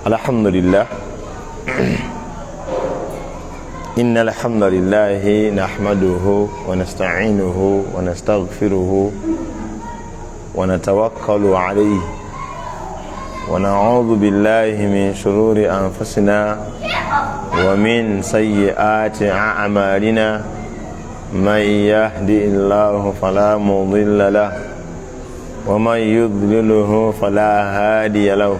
Alhamdulillah, إن الحمد لله نحمده ونستعينه ونستغفره ونتوكل عليه ونعوذ بالله من شرور أنفسنا ومن سيئات أعمالنا، من يهدي الله فلا مضل له ومن يضلله فلا هادي له.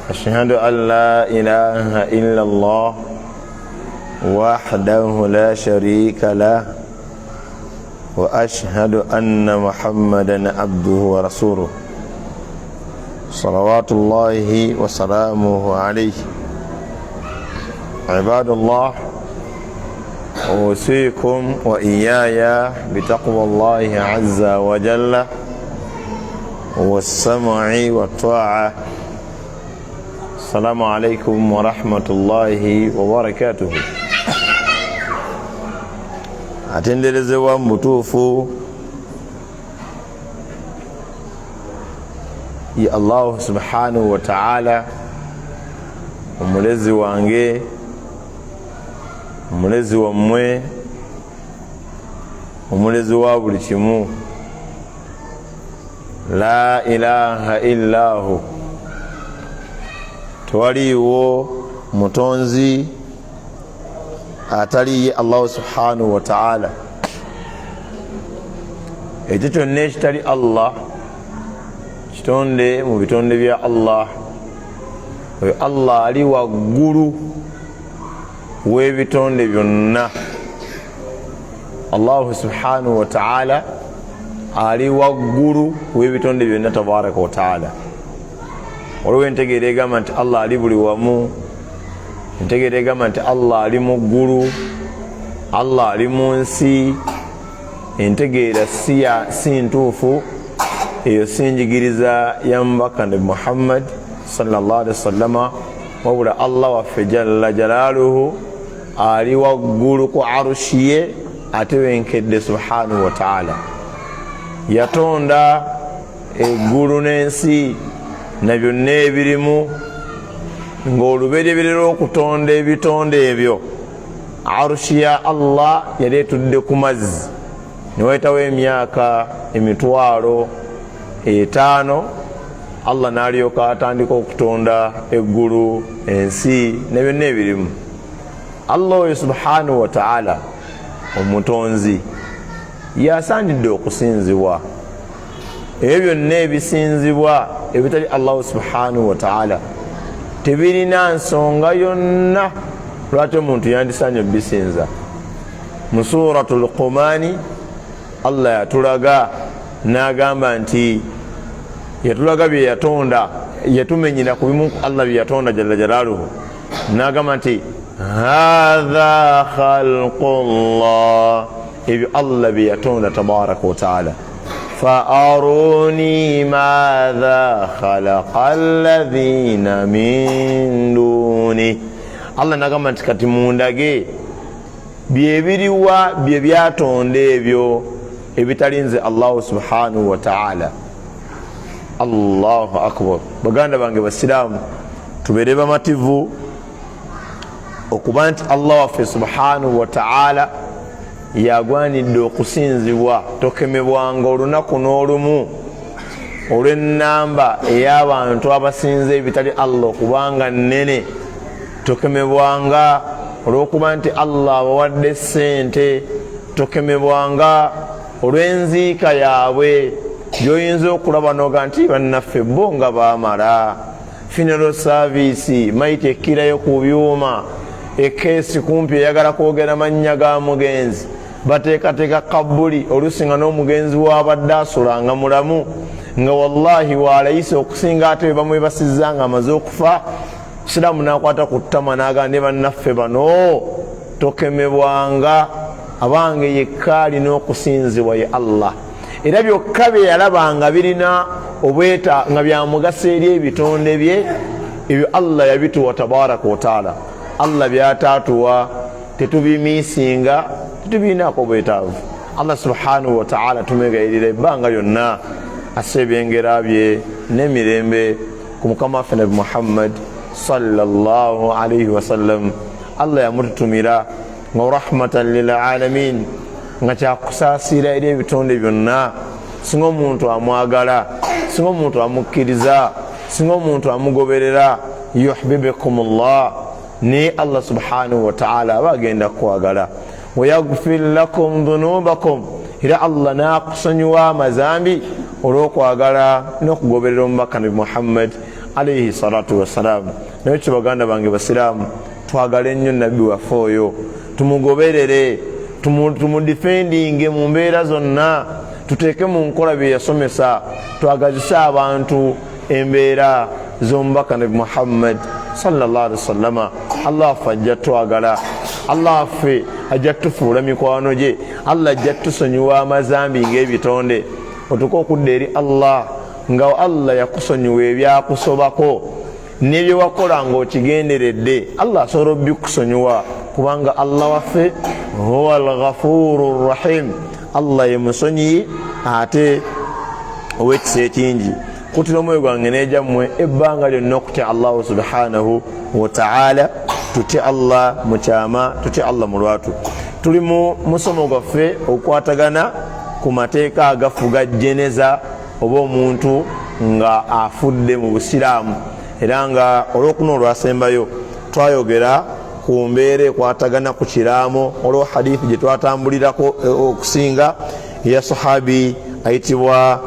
أشهد أن لا إله إلا الله وحده لا شريك له، وأشهد أن محمدا عبده ورسوله صلوات الله وسلامه عليه. عباد الله، أوصيكم وإياي بتقوى الله عز وجل والسمع والطاعة. السلام عليكم ورحمة الله وبركاته. Atenderezebwa mu butuufu ye Allahu subhanahu wa ta'ala, omulezi wange, omulezi wammwe, omulezi wa buli kimu. La ilaha illahu, tewaliiwo mutonzi atali ye Allahu subhanahu wa ta'ala. Ekyo kyonna ekitali Allah kitonde mu bitonde bya Allah. Oyo Allah ali waggulu w'ebitonde byonna. Allahu subhanahu wa ta'ala ali waggulu w'ebitonde byonna tabaraka wa ta'ala. Waliwo entegeera egamba nti Allah ali buli wamu, entegeera egamba nti Allah ali mu ggulu, Allah ali mu nsi. Entegeera si ntuufu, eyo si njigiriza ya mubaka Nabi Muhammad sallallahu alaihi wasallama. Wabula Allah waffe jalla jalaaluhu ali waggulu ku arushi ye atebenkedde subhanahu wa ta'ala. Yatonda eggulu n'ensi na byonna ebirimu, ng'olubereberye lw'okutonda ebitonde ebyo arushi ya Allah yali etudde ku mazzi. Ne wayitawo emyaka 50,000, Allah n'alyoka atandika okutonda eggulu, ensi ne byonna ebirimu. Allah oyo subhanahu wa ta'ala omutonzi yasaanidde okusinzibwa. Ebyo byonna ebisinzibwa ebitali Allahu subhanahu wa ta'ala tebirina nsonga yonna lwaki omuntu yandisaanye obisinza. Mu Suratu Luqumani Allah yatulaga n'agamba nti yatulaga bye yatonda, yatumenyera ku bimu Allah bye yatonda jalla jalaaluhu, n'agamba nti hatha khalqullah, ebyo Allah bye yatonda tabaraka wa taala. Fa aruni madha khalaqa alladhina min duni. Allah n'agamba nti kati mundage byebiriwa bye byatonda ebyo ebitalinze Allahu subhanahu wa ta'ala. Allahu akbar. Baganda bange basiraamu, tubeere bamativu okuba nti Allah waffe subhanahu wa ta'ala yagwanidde okusinzibwa. Tokemebwanga olunaku n'olumu olw'ennamba ey'abantu abasinza ebitali Allah okubanga nnene. Tokemebwanga olw'okuba nti Allah abawadde ssente. Tokemebwanga olw'enziika yaabwe gy'oyinza okulaba noga nti bannaffe bo nga baamala funeral service, mayiti ekkirayo ku byuma, ekeesi kumpi eyagala kwogera mannya ga mugenzi, bateekateeka kabbuli, oluusi nga n'omugenzi w'abadde asula nga mulamu, nga wallahi waalayise okusinga ate bwe bamwebasizza nga amaze okufa. Siraamu n'akwata ku ttama n'agamba ne bannaffe bano, tokemebwanga, abange yekka alina okusinzibwa ye Allah. Era byokka bye yalaba nga birina obweta nga bya mugaso eri ebitonde bye, ebyo Allah yabituwa tabaraka wa taala. Allah byataatuwa tetubimiisinga, tetubirinaako obwetaavu. Allah subhanahu wa taala tumwegayirira ebbanga lyonna asse ebyengera bye n'emirembe ku mukama waffe Nabi Muhammad sallallahu alaihi wasallam. Allah yamututumira nga rahmatan lilalamin, nga kyakusaasira eri ebitonde byonna. Singa omuntu amwagala, singa omuntu amukkiriza, singa omuntu amugoberera, yuhbibikum llah, naye Allah subhanahu wataala aba agenda kukwagala. Wayagfir lakum dhunubakum, era Allah nakusonyiwa amazambi olw'okwagala n'okugoberera omubaka Nabi Muhammad alaihi salatu wassalam. Naye kyo baganda bange basiraamu, twagale nnyo nabbi waffe oyo, tumugoberere, tumudifendinge mu mbeera zonna, tuteeke mu nkola bye yasomesa, twagazise abantu embeera z'omubaka Nabi Muhammad sallallahu alaihi wasallama. Allah affe ajja twagala, Allah affe ajja tufuula mikwano gye, Allah ajja tusonyiwa amazambi ng'ebitonde. Otuke okudda eri Allah nga Allah yakusonyiwa ebyakusobako nebyewakola ng'okigenderedde, Allah asobola obikusonyiwa, kubanga Allah waffe huwa alghafuru rrahim, Allah ye musonyiyi ate ow'ekisa ekingi. Kutira omwoyo gwange n'ejammwe ebbanga lyonna okutya Allahu subhanahu wataala. Tutye Allah mu kyama, tutye Allah mu lwatu. Tuli mu musomo gwaffe okukwatagana ku mateeka agafuga jeneza oba omuntu nga afudde mu busiraamu. Era nga olwokuna olwasembayo twayogera ku mbeera ekwatagana ku kiraamo, olwo hadithi gye twatambulirako okusinga ya sahabi ayitibwa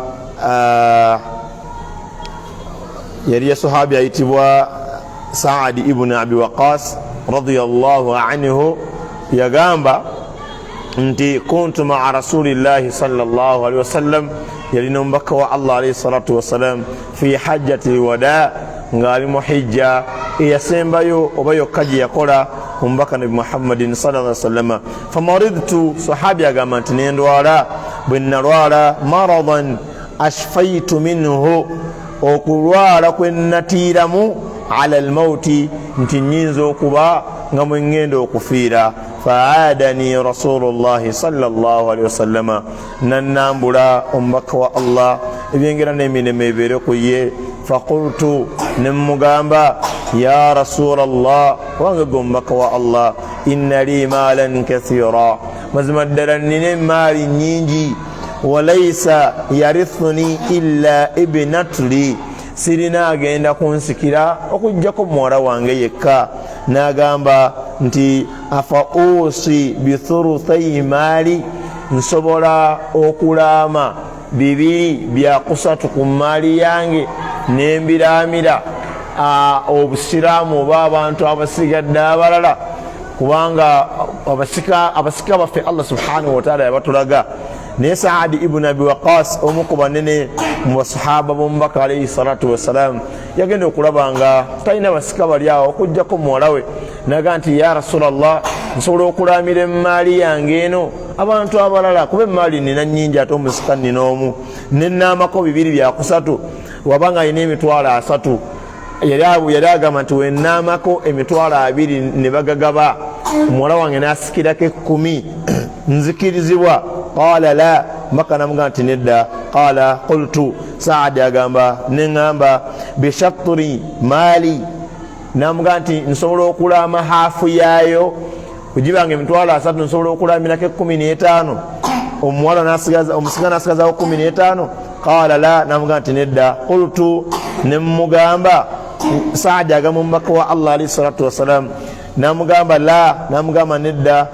yali ya sahabi ayitibwa Saadi ibuni Abi Waqas radiyallahu anhu. Yagamba nti kuntu maa rasulillahi sallallahu alaihi wasallam, yalina omubaka wa Allah alaihi salatu wassalam, fi hajjati lwada, ng'ali mu hijja eyasembayo oba yokka gye yakola omubaka Nabi Muhammadin sallallahu alaihi wasallama. Famaridtu, sahabi agamba nti nendwala. Bwe nalwala, maradan ashfaitu minhu, okulwala kwe natiiramu, ala almauti, nti nyinza okuba nga mwe ŋŋenda okufiira. Faadani rasulullahi sallallahu alaihi wasallama, nannambula omubaka wa Allah, ebyengera n'emirembe ebeere ku ye. Faqultu, nemugamba, ya rasulallah, wange gwe omubaka wa Allah, inna li maalan kathira, mazima ddala nina emaali nyingi, walaisa yarithuni illa ibnatuli, sirina agenda kunsikira okugjako muwala wange yekka. N'agamba nti afa usi bithuruthai maali, nsobola okulaama 2/3 ku maali yange nembiraamira obusiraamu oba abantu abasigadde abalala, kubanga abasika baffe Allah subhanahu wataala yabatulaga. Naye Saadi ibuni Abi Waqas, omu ku banene mu basahaba b'omubaka alaihi salatu wassalam, yagenda okulaba nga talina basika bali awo okugjako muwala we. Naga nti ya rasulallah, nsobola okulamira emaali yange eno abantu abalala, kuba emaali nina nyingi ate omusika nina omu, nenaamako 2/3. Wabanga alina emitwalo 30, yali agamba nti wenaamako emitwalo 20 ne bagagaba, omuwala wange nasikirako 10, nzikirizibwa? Qala la, maka namugaa nti nedda. Qala qultu, Saadi agamba neŋŋamba, bishatri maali, namugaa nti nsobola okulaama haafu yaayo, kugibanga emitwalo 30, nsobola okulamirako 15, omuwala omusika nasigazawo 15? Qala la, namugaa nti nedda. Qultu, nemugamba, Saadi agamba omubaka wa Allah alaihi salatu wassalam, namugamba la, namugamba nedda.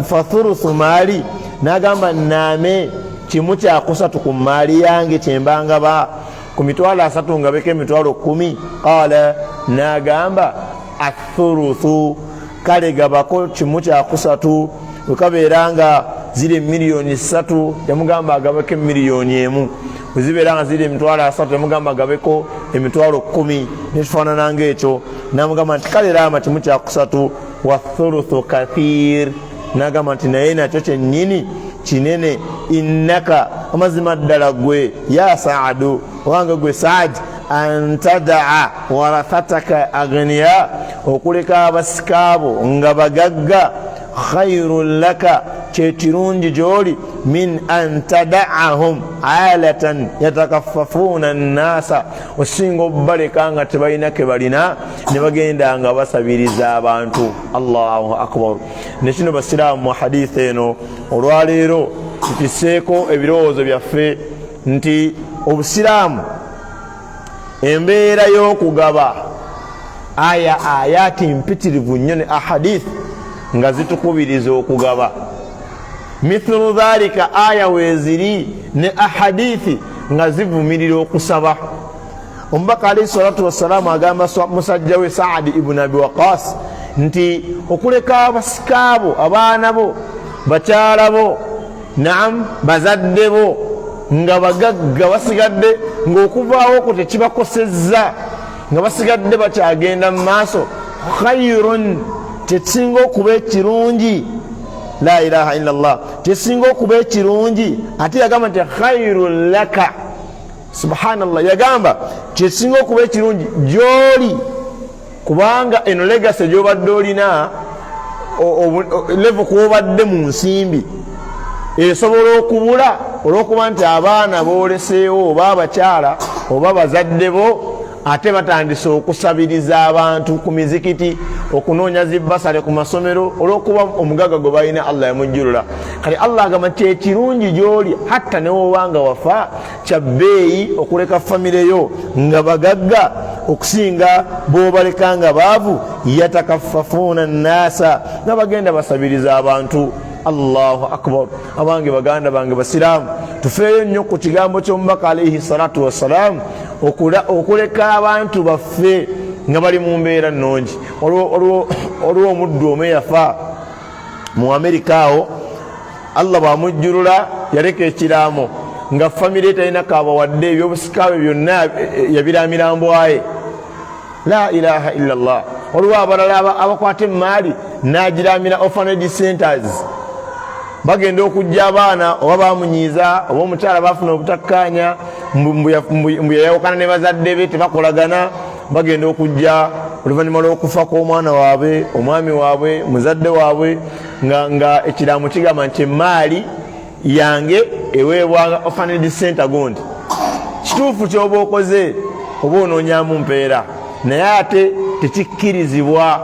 Fathuruthu maali, nagamba name 1/3 ku maali yange kyembangaba, ku mitwalo 30 ngabeko emitwalo 10. Qala, nagamba athuruthu, kale gabako 1/3. Wekabeera nga ziri 3 miliyoni, yamugamba agabeko 1 miliyoni. Wezibeera nga ziri emitwalo 30, yamugamba agabeko emitwalo 10, nekifaanana ngaekyo. Namugamba nti kale raama 1/3. Wathuruthu kathir, nagamba nti naye nakyo kyennyini kinene. Innaka, amazima ddala gwe, ya Saadu, owange gwe Saadi, antadaa warathataka agniya, okuleka abasikaabo nga bagagga. Khairun laka, kyekirungi gyoli, min an tadaahum alatan yatakaffafuuna nnasa, osinga obubaleka nga tebalina ke balina ne bagenda nga basabiriza abantu. Allahu akbar. Nekino basiraamu, mu haditha eno olwaleero tukiseeko ebirowoozo byaffe nti obusiraamu embeera y'okugaba, aya ayati mpitirivu nnyo ne ahadith nga zitukubiriza okugaba. Mithulu dhalika aya weeziri ne ahadithi nga zivumirira okusaba. Omubaka alaihi salatu wassalaamu agamba musajja we Saadi ibuni Abi Waqas nti okuleka abasikaabo, abaana bo, bakyala bo, naam, bazadde bo nga bagagga basigadde ng'okuvaawo okwo tekibakosezza, nga basigadde bakyagenda mu maaso, khairun, kyekisinga okuba ekirungi. La ilaha illa llah, kyekisinga okuba ekirungi. Ate yagamba nti khairun laka. Subhanallah, yagamba kyekisinga okuba ekirungi gyoli, kubanga eno legasi gyobadde olina, levo kwobadde mu nsimbi esobola okubula olwokuba nti abaana boleseewo oba abakyala oba bazadde bo ate batandise okusabiriza abantu ku mizikiti, okunoonya zibasale ku masomero, olwokuba omugaga gwe balina Allah yamujjulula. Kale Allah agamba kyekirungi gyoli, hatta newobanga wafa, kyabbeeyi okuleka famire yo nga bagagga okusinga bwobaleka nga baavu, yatakaffafuuna nnasa, nga bagenda basabiriza abantu. Allahu akbar. Abange baganda bange basiraamu, tufeeyo nnyo ku kigambo ky'omubaka alaihi salatu wassalaamu, okuleka abantu baffe nga bali mu mbeera nnungi. Waliwo omuddu omu eyafa mu Amerika awo, Allah bwamujjulula yaleka ekiraamo nga famire talina kabawadde, ebyobusika bye byonna yabiramira mbwaye. La ilaha illa llah. Waliwo abalala abakwata emaali nagiramira orphanage centers, bagenda okujja abaana oba bamunyiiza oba omukyala bafuna obutakkaanya, mbu yayawukana ne bazadde be, tebakolagana. Bagenda okujja oluvannyuma lw'okufa kw'omwana waabwe, omwami waabwe, muzadde waabwe, nga ekiraamo kigamba nti emaali yange eweebwanga orphanage center. Gundi kituufu kyoba okoze oba onoonyamu mpeera, naye ate tekikkirizibwa.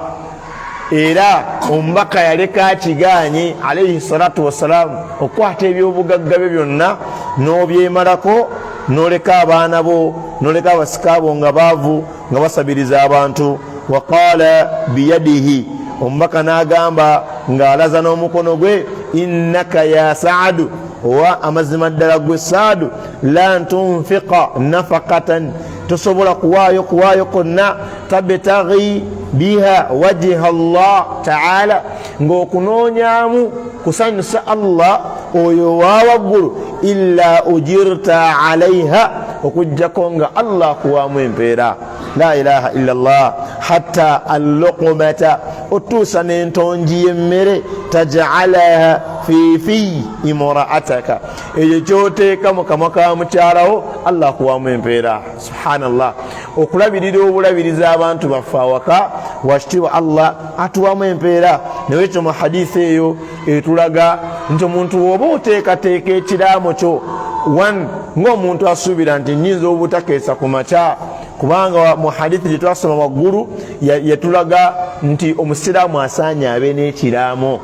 Era omubaka yaleka akigaanyi alaihi salatu wassalaamu okukwata ebyobugagga bye byonna n'obyemalako, n'oleka abaana bo, n'oleka abasika bo nga baavu, nga basabiriza abantu. Waqala biyadihi, omubaka n'agamba ng'alaza n'omukono gwe, innaka ya Saadu, owa amazima ddala gwe Saadu, lan tunfiqa nafakatan, tosobola kuwaayo kuwaayo konna, tabtaghi biha wajha llah taala, ng'okunoonyamu kusanyusa Allah oyo owa waggulu, illa ujirta alaiha, okugjako nga Allah akuwaamu empeera. La ilaha illa llah. Hatta alluqumata, otuusa n'entongi y'emmere, tajalaha fi fi imraataka, ekyo kyoteeka mu kamwa ka mukyalawo, Allah akuwaamu empeera. Subhanallah. Okulabirira obulabiriza abantu baffe awaka, wakitiibwa Allah atuwamu empeera. Naye ekyo mu hadisi eyo etulaga nti omuntu woba oteekateeka ekiraamo kyo, one, ng'omuntu asuubira nti nyinza obutakeesa ku makya, kubanga mu hadithi gye twasoma waggulu yatulaga nti omusiraamu asaanye abe n'ekiraamo,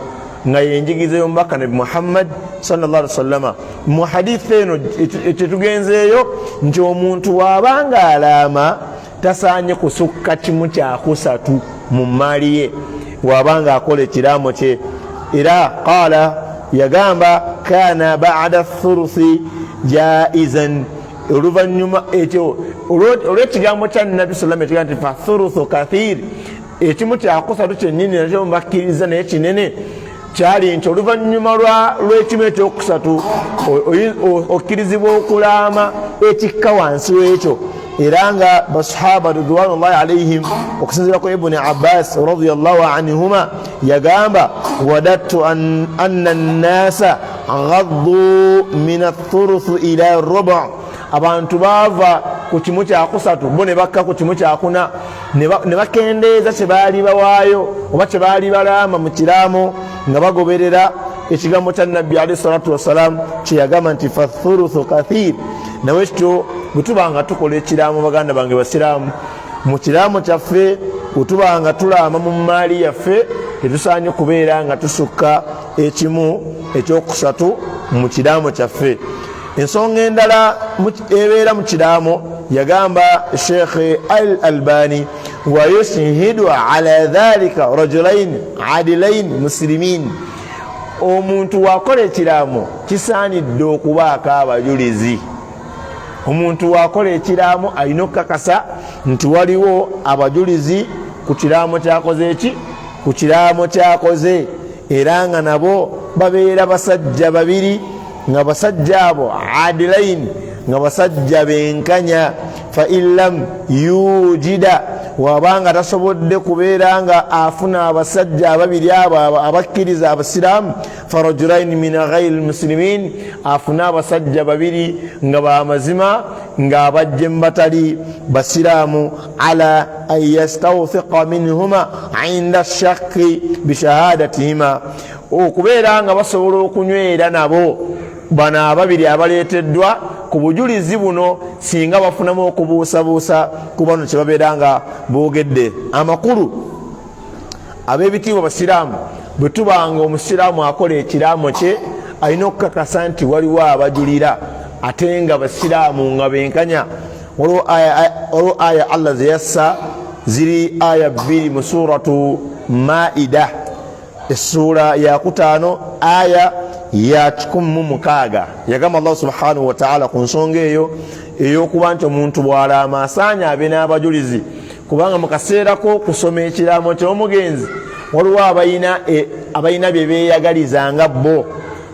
nga yenjigiriza y'omubaka Nabi Muhammad sallallahu alaihi wasallama. Mu hadithi eno kyetugenzeeyo nti omuntu waabanga alaama tasaanye kusukka kimu kyakusatu mu mmaali ye waabanga akola ekiraamo kye. Era qaala, yagamba, kana bada thuruthi jaizan, oluvannyuma ekyo olw'ekigambo kya Nabbi salama ekigaa nti fathuruthu kathir, ekimu kyakusatu kyennyini nakyo bakkiriza, naye kinene. Kyali nti oluvannyuma lw'ekimu ekyokusatu okkirizibwa okulaama ekikka wansi w'ekyo. Era nga basahaba ridwanullahi alaihim, okusinzira ku Ibuni Abbas radiallahu anhuma, yagamba wadattu anna nnasa gaddu min athuruthu ila rubu, abantu baava ku kimu kyakusatu bo ne bakka ku kimu kyakuna, ne bakendeeza kye baali bawaayo oba kye baali balaama mu kiraamo. Nga bagoberera ekigambo kya Nabbi alaihi salatu wassalam kyeyagamba nti fathuruthu kathir. Nawe kityo bwe tuba nga tukola ekiraamo, baganda bange basiraamu, mu kiraamo kyaffe bwe tuba nga tulaama mu maali yaffe, tetusaanye kubeera nga tusukka ekimu ekyokusatu mu kiraamo kyaffe. Ensonga endala ebeera mu kiraamo, yagamba Sheikh Al Albani, wayushhidu ala dhalika rajulain adilain musilimin. Omuntu wakola ekiraamo kisaanidde okubaako abajulizi. Omuntu wakola ekiraamo alina okukakasa nti waliwo abajulizi ku kiraamo kyakoze eki ku kiraamo kyakoze, era nga nabo babeera basajja babiri, nga basajja abo adilain, nga basajja benkanya. Fa in lam yujida, wabanga tasobodde kubeera nga afuna abasajja ababiri abo abakkiriza abasiraamu, farajulaini min ghairi lmusilimin, afune abasajja babiri nga bamazima nga abajje mubatali basiraamu, ala an yastawthiqa minhuma inda shakki bishahadatihima, okubeera nga basobola okunywera nabo bano ababiri abaleeteddwa ku bujulizi buno, singa bafunamu okubuusabuusa ku bano kye babeera nga boogedde. Amakulu, ab'ebitiibwa basiraamu, bwe tubanga omusiraamu akola ekiraamo kye, alina okukakasa nti waliwo abajulira, ate nga basiraamu nga benkanya. Waliwo aya Allah zeyassa, ziri aya 2 mu Suratu Maida, essuula yakutaano aya ya 160. Yagamba Allah subhanahu wataala ku nsonga eyo ey'okuba nti omuntu bw'alaama asaanye abe n'abajulizi, kubanga mu kaseera k'okusoma ekiraamo ky'omugenzi waliwo abalina bye beeyagaliza nga bo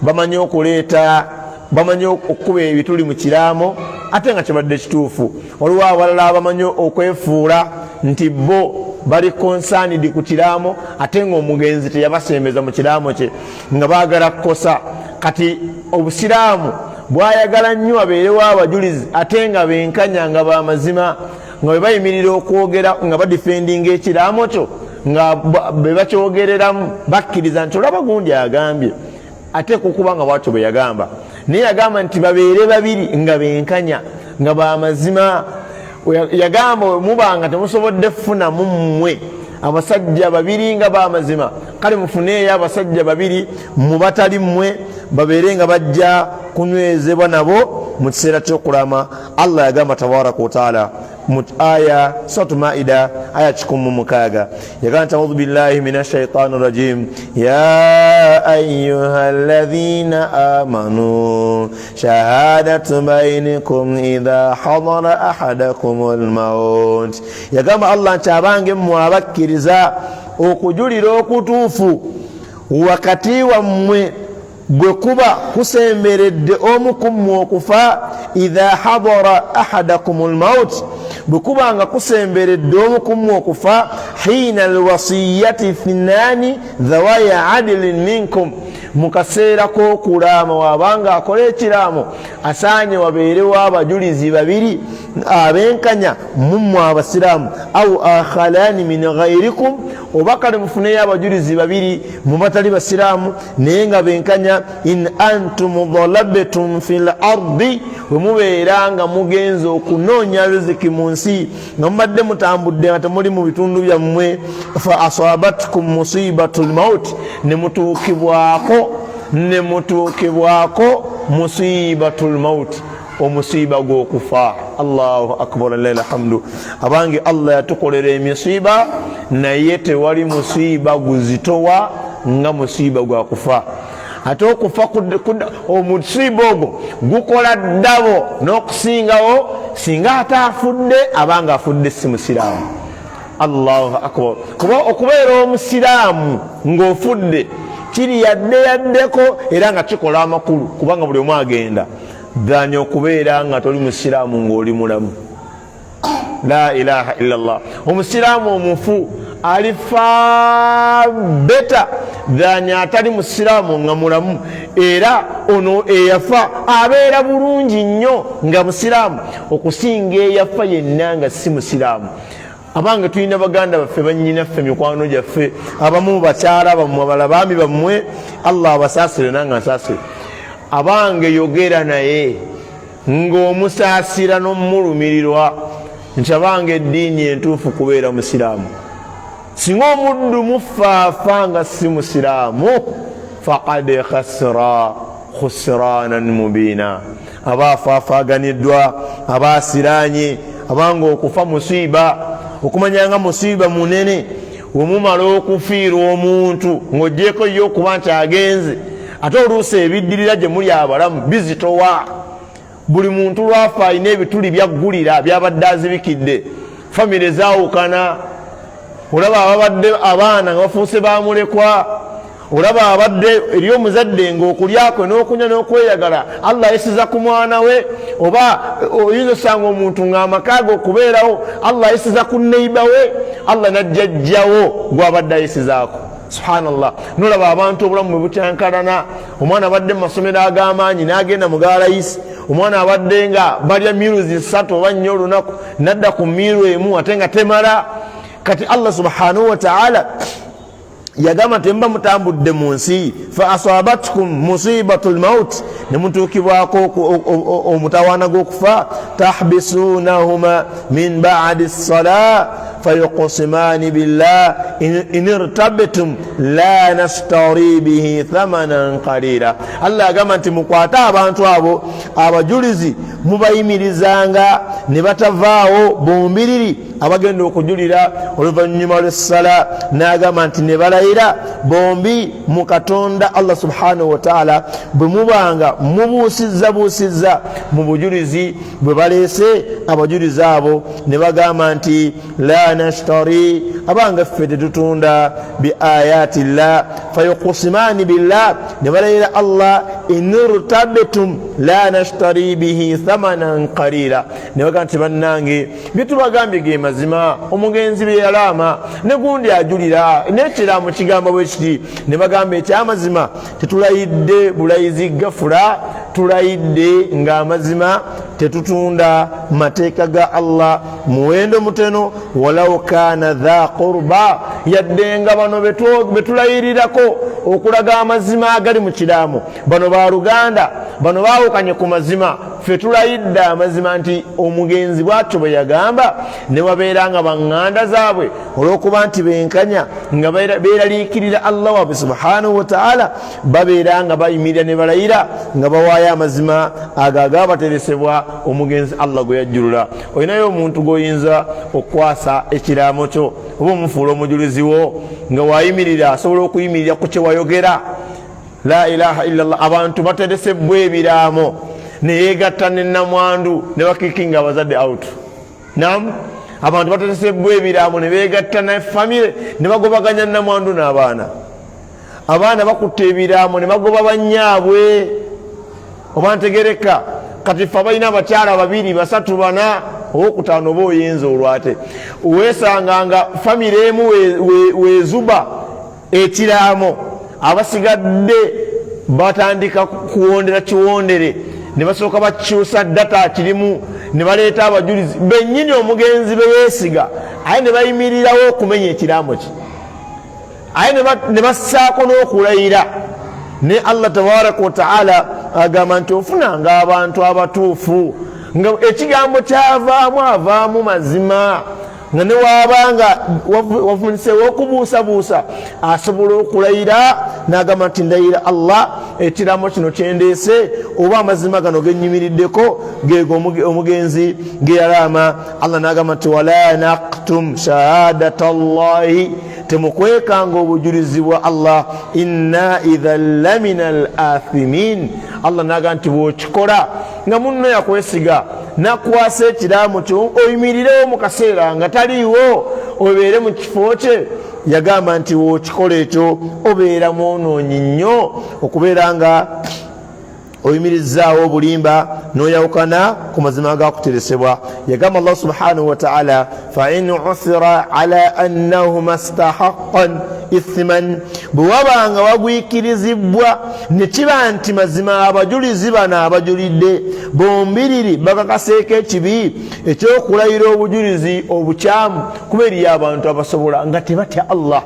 bamanyi okuleeta, bamanyi okukuba ebituli mu kiraamo ate nga kibadde kituufu. Waliwo abalala abamanyi okwefuula nti bo bali konsanidi ku kiraamo ate ng'omugenzi teyabasembeza mu kiraamo kye, nga baagala kukosa. Kati obusiraamu bwayagala nnyo abeerewo abajulizi, ate nga benkanya, nga bamazima, nga bwe bayimirira okwogera nga badifendinga ekiraamo kyo, nga be bakyogereramu bakkiriza nti olaba gundi agambye, ate kukuba nga bwatyo bwe yagamba. Naye yagamba nti babeere babiri nga benkanya, nga bamazima. Yagamba mubanga temusobodde kufunamu mmwe abasajja babiri nga bamazima, kale mufuneeyo abasajja babiri mu batali mmwe, babeere nga bajja kunywezebwa nabo mu kiseera ky'okulama. Allah yagamba tabaraka wataala mu aya Suratu Maida aya 160, yagamba nti audhu billahi min ashaitani rajim, ya ayuha alladhina amanu shahadatu bainikum idha hadara ahadakum lmaut. Yagamba Allah nti abange mmwe abakkiriza, okujulira okutuufu wakati wammwe bwe kuba kusemberedde omu ku mmwe okufa, idha hadara ahadakum lmaut, bwe kuba nga kusemberedde omu ku mmwe okufa, hiina alwasiyati thinani dhawaya adilin minkum, mu kaseera k'okulaama wabanga akola ekiraamo asaanye wabeerewo abajulizi babiri abenkanya mummwe abasiraamu, au akhalani min ghairikum, oba kale mufuneyo abajulizi babiri mu batali basiraamu naye nga benkanya, in antum dalabtum fi l ardi, bwe mubeera nga mugenze okunoonya riziki mu nsi, nga mubadde mutambudde nga temuli mu bitundu byammwe, fa asabatkum musibatu lmaut, ne mutuukibwako musibatu lmaut, omusiiba gw'okufa. Allahu akbar, lillahi alhamdu. Abange, Allah yatukolera emisiiba, naye tewali musiiba guzitowa nga musiiba gwa kufa. Ate okufa, omusiiba ogwo gukola ddabo n'okusingawo singa ate afudde abanga afudde si musiraamu. Allahu akbar! Kuba okubeera omusiraamu ng'ofudde kiri yadde yaddeko era nga kikola amakulu, kubanga buli omu agenda dhanya okubeera nga toli musiraamu ng'oli mulamu. La ilaha illallah! Omusiraamu omufu alifa beta dhanya atali musiraamu nga mulamu, era ono eyafa abeera bulungi nnyo nga musiraamu okusinga eyafa yenna nga si musiraamu. Abange, tulina baganda baffe, banyinaffe, mikwano gyaffe, abamu bakyala bammwe, abala baami bammwe. Allah abasaasire nange ansaasire. Abange, yogera naye ng'omusaasira n'omulumirirwa nti abange, eddiini entuufu kubeera musiraamu. Singa omuddu mufaafa nga si musiraamu, faqad khasira khusranan mubiina, aba afaafaaganiddwa, aba asiraanye. Abanga okufa musiiba, okumanya nga musiiba munene wemumala okufiirwa omuntu ng'ogyeko ye okuba nti agenze, ate oluusi ebiddirira gye muli abalamu bizitowa. Buli muntu lwafa alina ebituli byaggulira byabadde azibikidde. Famire zaawukana, olaba ababadde abaana nga bafuuse bamulekwa, olaba abadde eri omuzadde ngaokulyakwe n'okunywa n'okweyagala Allah ayisiza ku mwana we, oba oyinza osanga omuntu ng'amaka ge okubeerawo Allah ayisiza ku neiba we, Allah najjajjawo gwabadde ayisizaako. Subhanallah, nolaba abantu obulamu bwe butyankalana. Omwana abadde mu masomero ag'amaanyi n'agenda mu galayisi, omwana abadde nga balya miruzi 3 oba 4 olunaku nadda ku miru emu ate nga temala. Kati Allah subhanahu wataala yagamba nti muba mutambudde mu nsi, fa asabatkum musibatu lmaut, ne mutuukibwako omutawaana gw'okufa, tahbisunahuma min badi ssala fayuqsimani billah in irtabtum la nastari bihi thamanan qalila. Allah agamba nti mukwate abantu abo abajulizi, mubayimirizanga ne batavaawo bombiriri abagenda okujulira oluvannyuma lw'essala. N'agamba nti ne balayira bombi mu Katonda Allah subhanahu wataala, bwe mubanga mubuusizzabuusizza mu bujulizi bwe baleese abajulizi abo, ne bagamba nti la nashtari, abanga ffe tetutunda bi ayati llah, fayuqsimani billah, ne balayira Allah, inirtabtum la nashtari bihi thamanan qalila, ne bagamba nti bannange byetubagambye ge mazima, omugenzi bye yalaama ne gundi ajulira nekiraamo kigamba bwe kiti, ne bagamba ekyamazima tetulayidde bulayizi gafula, tulayidde ng'amazima tetutunda mateeka ga Allah muwendo muteno, walau kana dha qurba, yadde nga bano betulayirirako okulaga amazima agali mu kiraamo bano baluganda, bano baawukanye ku mazima, ffe tulayidde amazima nti omugenzi bwatyo bwe yagamba, ne babeera nga baŋŋanda zaabwe olw'okuba nti benkanya nga beeraliikirira Allah waabwe subhanahu wataala, babeera nga bayimirira ne balayira nga bawaayo amazima ago agabateresebwa omugenzi Allah gwe yajjulula. Olinayo omuntu gw'oyinza okukwasa ekiraamo kyo oba omufuula omujulizi wo nga wayimirira asobola okuyimirira ku kye wayogera? La ilaha illallah. Abantu bateresebwa ebiraamo neyegatta nenamwandu ne bakikinga abazadde out. Nam abantu bateresebwa ebiraamo ne begatta ne famire ne bagobaganya namwandu n'abaana. Abaana bakutta ebiraamo ne bagoba bannyaabwe oba ntegereka. Kati ffe abalina abakyala 2, 3, 4, owokutaano oba oyinza olwate weesanga nga famire emu wezuba ekiraamo, abasigadde batandika kuwondera kiwondere, ne basooka bakyusa data kirimu, ne baleeta abajulizi bennyini omugenzi beyeesiga, aye ne bayimirirawo okumenya ekiraamo kye, aye ne bassaako n'okulayira. Ne Allah tabaraka wataala agamba nti ofunanga abantu abatuufu nga ekigambo kyavaamu avaamu mazima, nga ne waabanga wavuniseewo okubuusabuusa asobola okulayira n'agamba nti ndayira Allah, ekiraamo kino kyendeese oba amazima gano genyimiriddeko gego omugenzi geyalaama. Allah n'agamba nti wala naktum shahadata llahi, temukwekanga obujulizi bwa Allah, inna idhan lamina al athimin. Allah n'agamba nti bw'okikola nga munno yakwesiga nakwasa ekiraamo kyo oyimirirewo mu kaseera nga taliiwo obeere mu kifo kye, yagamba nti wokikola ekyo obeera mwonoonyi nnyo okubeera nga oyimirizaawo obulimba n'oyawukana ku mazima agakuteresebwa. Yagamba Allah subhanahu wataala fain uthira ala annahuma stahaqan Ithiman, bwe waba nga wagwikirizibwa ne kiba nti mazima abajulizi bano abajulidde bombiriri bakakaseeko ekibi ekyokulayira obujulizi obukyamu, kuba eriyo abantu abasobola nga tebatya Allah,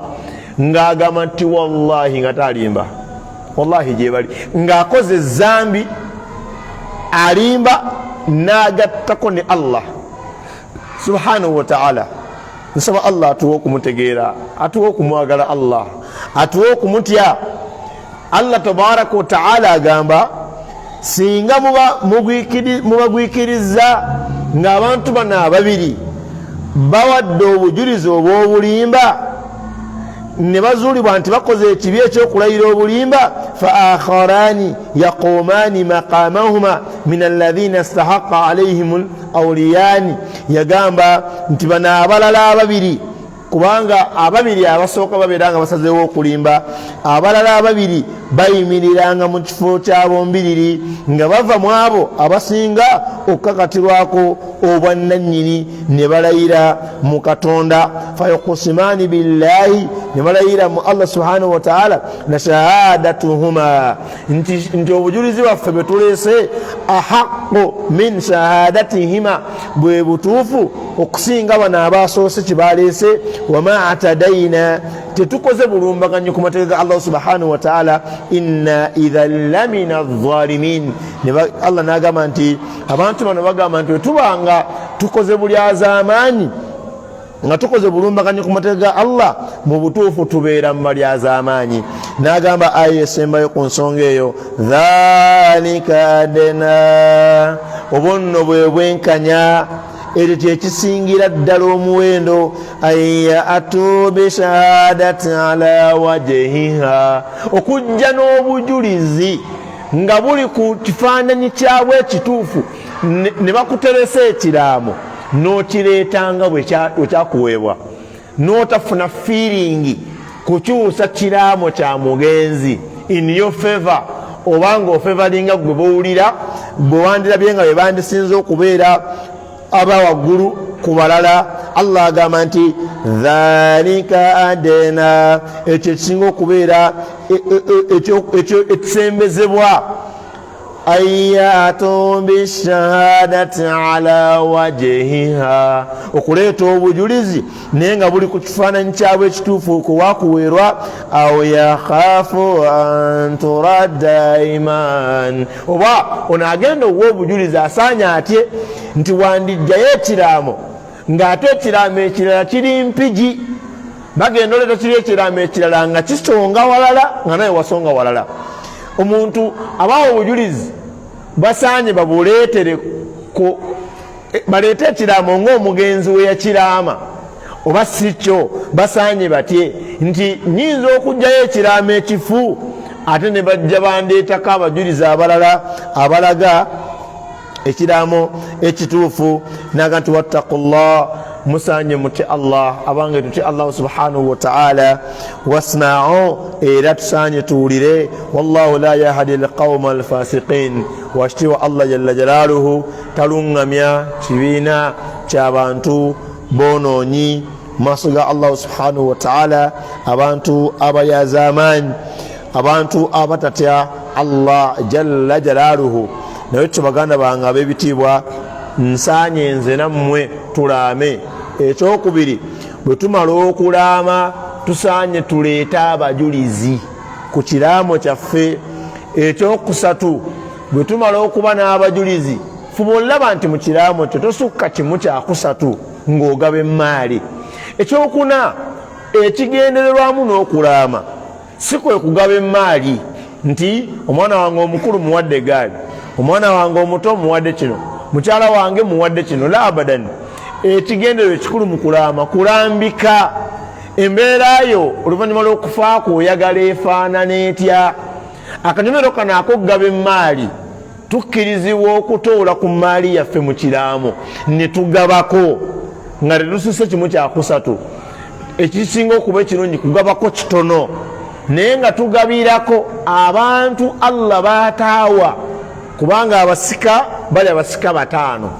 ng'agamba nti wallahi nga talimba, wallahi gyebali, ng'akoze ezambi alimba n'agattako ne Allah subhanahu wataala. Nsaba Allah atuwe okumutegeera, atuwe okumwagala Allah, atuwe okumutya Allah tabaraka wataala. Agamba singa mubagwikiriza ng'abantu bano ababiri bawadde obujulizi obw'obulimba ne bazuulibwa nti bakoze ekibi ekyokulayira obulimba, fa akharani yaqumaani maqamahuma min alladhina stahaqa alaihim auliyani. Yagamba nti bano abalala ababiri, kubanga ababiri abasooka babeera nga basazeewo okulimba, abalala ababiri bayimiriranga mu kifo kyabombiriri nga bava mu abo abasinga okukakatirwako obwannannyini, ne balayira mu Katonda, fayukusimaani billahi, ne balayira mu Allah subhanahu wataala, na shahadatuhuma, nti obujulizi bwaffe bwe tuleese ahaqu min shahadatihima, bwe butuufu okusinga bano abasoose kye baleese. Wama atadaina, tetukoze bulumbaganyi ku mateeka ga Allah subhanahu wataala, inna idhan lamina zalimin. Allah nagamba nti abantu bano bagamba nti wetubanga tukoze bulyazaamaanyi, nga tukoze bulumbaganyi ku mateeka ga Allah, mu butuufu tubeera mu balyazaamaanyi. N'agamba aya esembayo ku nsonga eyo, dhalika adna, obwo nno bwe bwenkanya, ekyo kyekisingira ddala omuwendo, an yatu bishahadati ala wajihiha, okujja n'obujulizi nga buli ku kifaananyi kyabwe ekituufu, ne bakuteresa ekiraamo n'okireetanga bwe kyakuweebwa, n'otafuna fiiringi kukyusa kiraamo kya mugenzi in your favor, oba nga ofevalinga gwe bowulira bwe wandirabye nga bwe bandisinze okubeera aba waggulu ku balala. Allah agamba nti dhalika adena, ekyo ekisinga okubeera ekisembezebwa, an yatu bishahadati ala wajihiha, okuleeta obujulizi naye nga buli ku kifaananyi kyabwe ekituufu kuwakuweerwa, awo yakhafu an turadda iman, oba ono agenda okuwa obujulizi asaanye atye nti wandijjayo ekiraamo ng'ate ekiraamo ekirala kiri mpigi, bagenda oleeta kiri ekiraamo ekirala nga kisonga walala nga naye wasonga walala. Omuntu abawa obujulizi basaanye babuleetere, baleete ekiraamo ng'omugenzi we yakiraama, oba si kyo basaanye batye nti nyinza okugjayo ekiraamo ekifu ate ne bajja bandeetako abajulizi abalala abalaga ekiraamo ekituufu. Naga nti wattaqullah, musaanye mutye Allah, abange tutye Allahu subhanahu wataala, wasmau, era tusaanye tuwulire, wallahu la yahdi alqauma alfasiqin. Wakitiibwa Allah jalla jalaaluhu taluŋŋamya kibiina kyabantu bonoonyi. Mu maaso ga Allahu subhanahu wataala, abantu abayazaamaanyi, abantu abatatya Allah jalla jalaaluhu. Naye kyo baganda bange ab'ebitiibwa, nsaanye nze nammwe tulaame. Ekyokubiri, bwe tumala okulaama tusaanye tuleete abajulizi ku kiraamo kyaffe. Ekyokusatu, bwe tumala okuba n'abajulizi, fuba olaba nti mu kiraamo kyo tosukka kimu kyakusatu ng'ogaba emmaali. Ekyokuna, ekigendererwamu n'okulaama si kwe kugaba emmaali nti omwana wange omukulu muwadde egaali, omwana wange omuto muwadde kino, mukyala wange muwadde kino, la abadan. Ekigendererwa ekikulu mu kulaama kulambika embeera yo oluvannyuma lw'okufaako, oyagala efaanana etya. Akanyomero kano ak'okugaba emmaali, tukkirizibwa okutoola ku mmaali yaffe mu kiraamo ne tugabako nga tetususe kimu kyakusatu. Ekisinga okuba ekirungi kugabako kitono, naye nga tugabirako abantu Allah baataawa, kubanga abasika bali abasika bataano.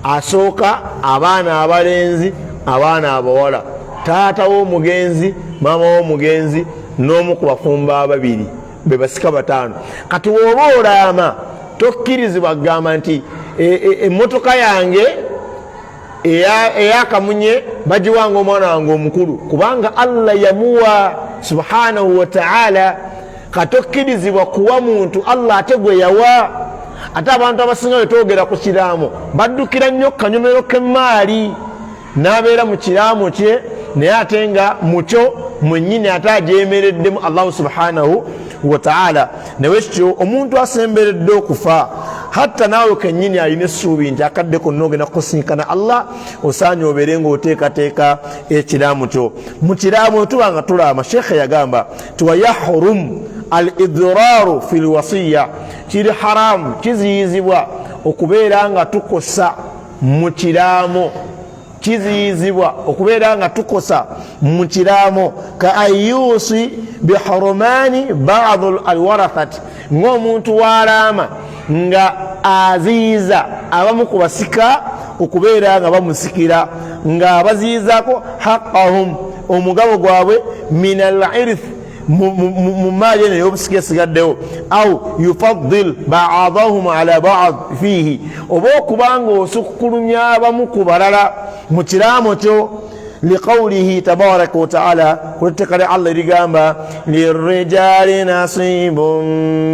Asooka abaana abalenzi, abaana abawala. Taata w'omugenzi, maama w'omugenzi n'omu ku bafumbo ababiri, be basika bataano. Kati woba olaama, tokkirizibwa kugamba nti emmotoka yange eyakamunye bagiwanga omwana wange omukulu, kubanga Allah yamuwa subhanahu wataala. Katokkirizibwa kuwa muntu Allah ate gwe yawa. Ate abantu abasinga wetwogera ku kiraamo baddukira nnyo kanyomero k'emmaali, n'abeera mu kiraamo kye, naye ate nga mukyo mwennyini ate agyemereddemu Allahu subhanahu wataala. Naye kityo omuntu asemberedde okufa, hatta naawe kennyini alina essuubi nti akadde konna ogenda kusinkana Allah, osaanye obeere ng'oteekateeka ekiraamo kyo. Mu kiraamo tuba nga tulaama, sheekhe yagamba ti wayahrum al idraru fi lwasiya, kiri haramu, kiziyizibwa okubeera nga tukosa mu kiraamo, kiziyizibwa okubeera nga tukosa mu kiraamo, ka ayusi bihurumani badu alwarathati, ng'omuntu walaama nga aziyiza abamu ku basika okubeera nga bamusikira, nga abaziyizaako haqqahum, omugabo gwabwe, min al irth, mu maali eno ey'obusika esigaddewo, au yufaddil baadahum ala baad fiihi, oba okuba nga osukkulumya abamu ku balala mu kiraamo kyo. Liqaulihi tabaraka wataala, kulwetteeka lya Allah erigamba lirrijali nasibun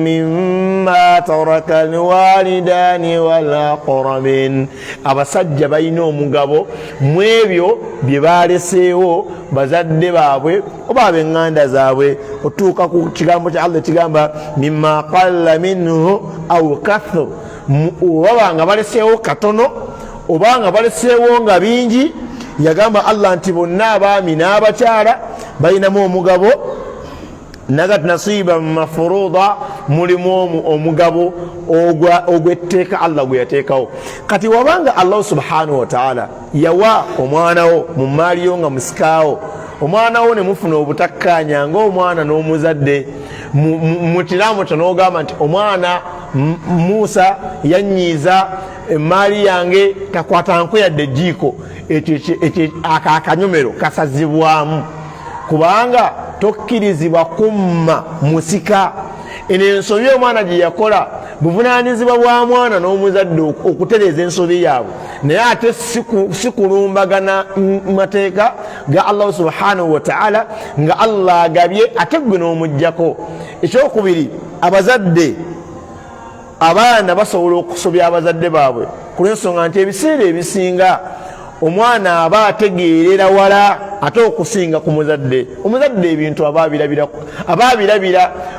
mimma taraka alwalidani walaqrabin, abasajja balina omugabo mu ebyo bye baleseewo bazadde baabwe oba ab'eŋŋanda zaabwe, otuuka ku kigambo kya Allah ekigamba mimma qalla minhu au kathur, oba nga baleseewo katono oba nga baleseewo nga bingi. Yagamba Allah nti bonna abaami n'abakyala balinamu omugabo, nagati nasiba mafuruda, mulimu omugabo ogw'etteeka Allah gwe yateekawo. Kati wabanga Allah subhanahu wataala yawa omwana wo mu maali yo nga musikaawo, omwana wo ne mufuna obutakkaanya ng'omwana n'omuzadde mu kiraamo kyo, n'ogamba nti omwana Musa yanyiiza, emaali yange takwatanko yadde ejjiiko, ekyo ako akanyomero kasazibwamu, kubanga tokkirizibwa kumma musika. Eno ensobi omwana gye yakola, buvunaanyizibwa bwa mwana n'omuzadde okutereeza ensobi yaabwe, naye ate si kulumbagana mateeka ga Allahu subhanahu wataala, nga Allah agabye ate gwe n'omugjako. Ekyokubiri, abazadde, abaana basobola okusobya abazadde baabwe, ku lwensonga nti ebiseera ebisinga omwana aba ategeerera wala ate okusinga ku muzadde. Omuzadde ebintu aba abirabira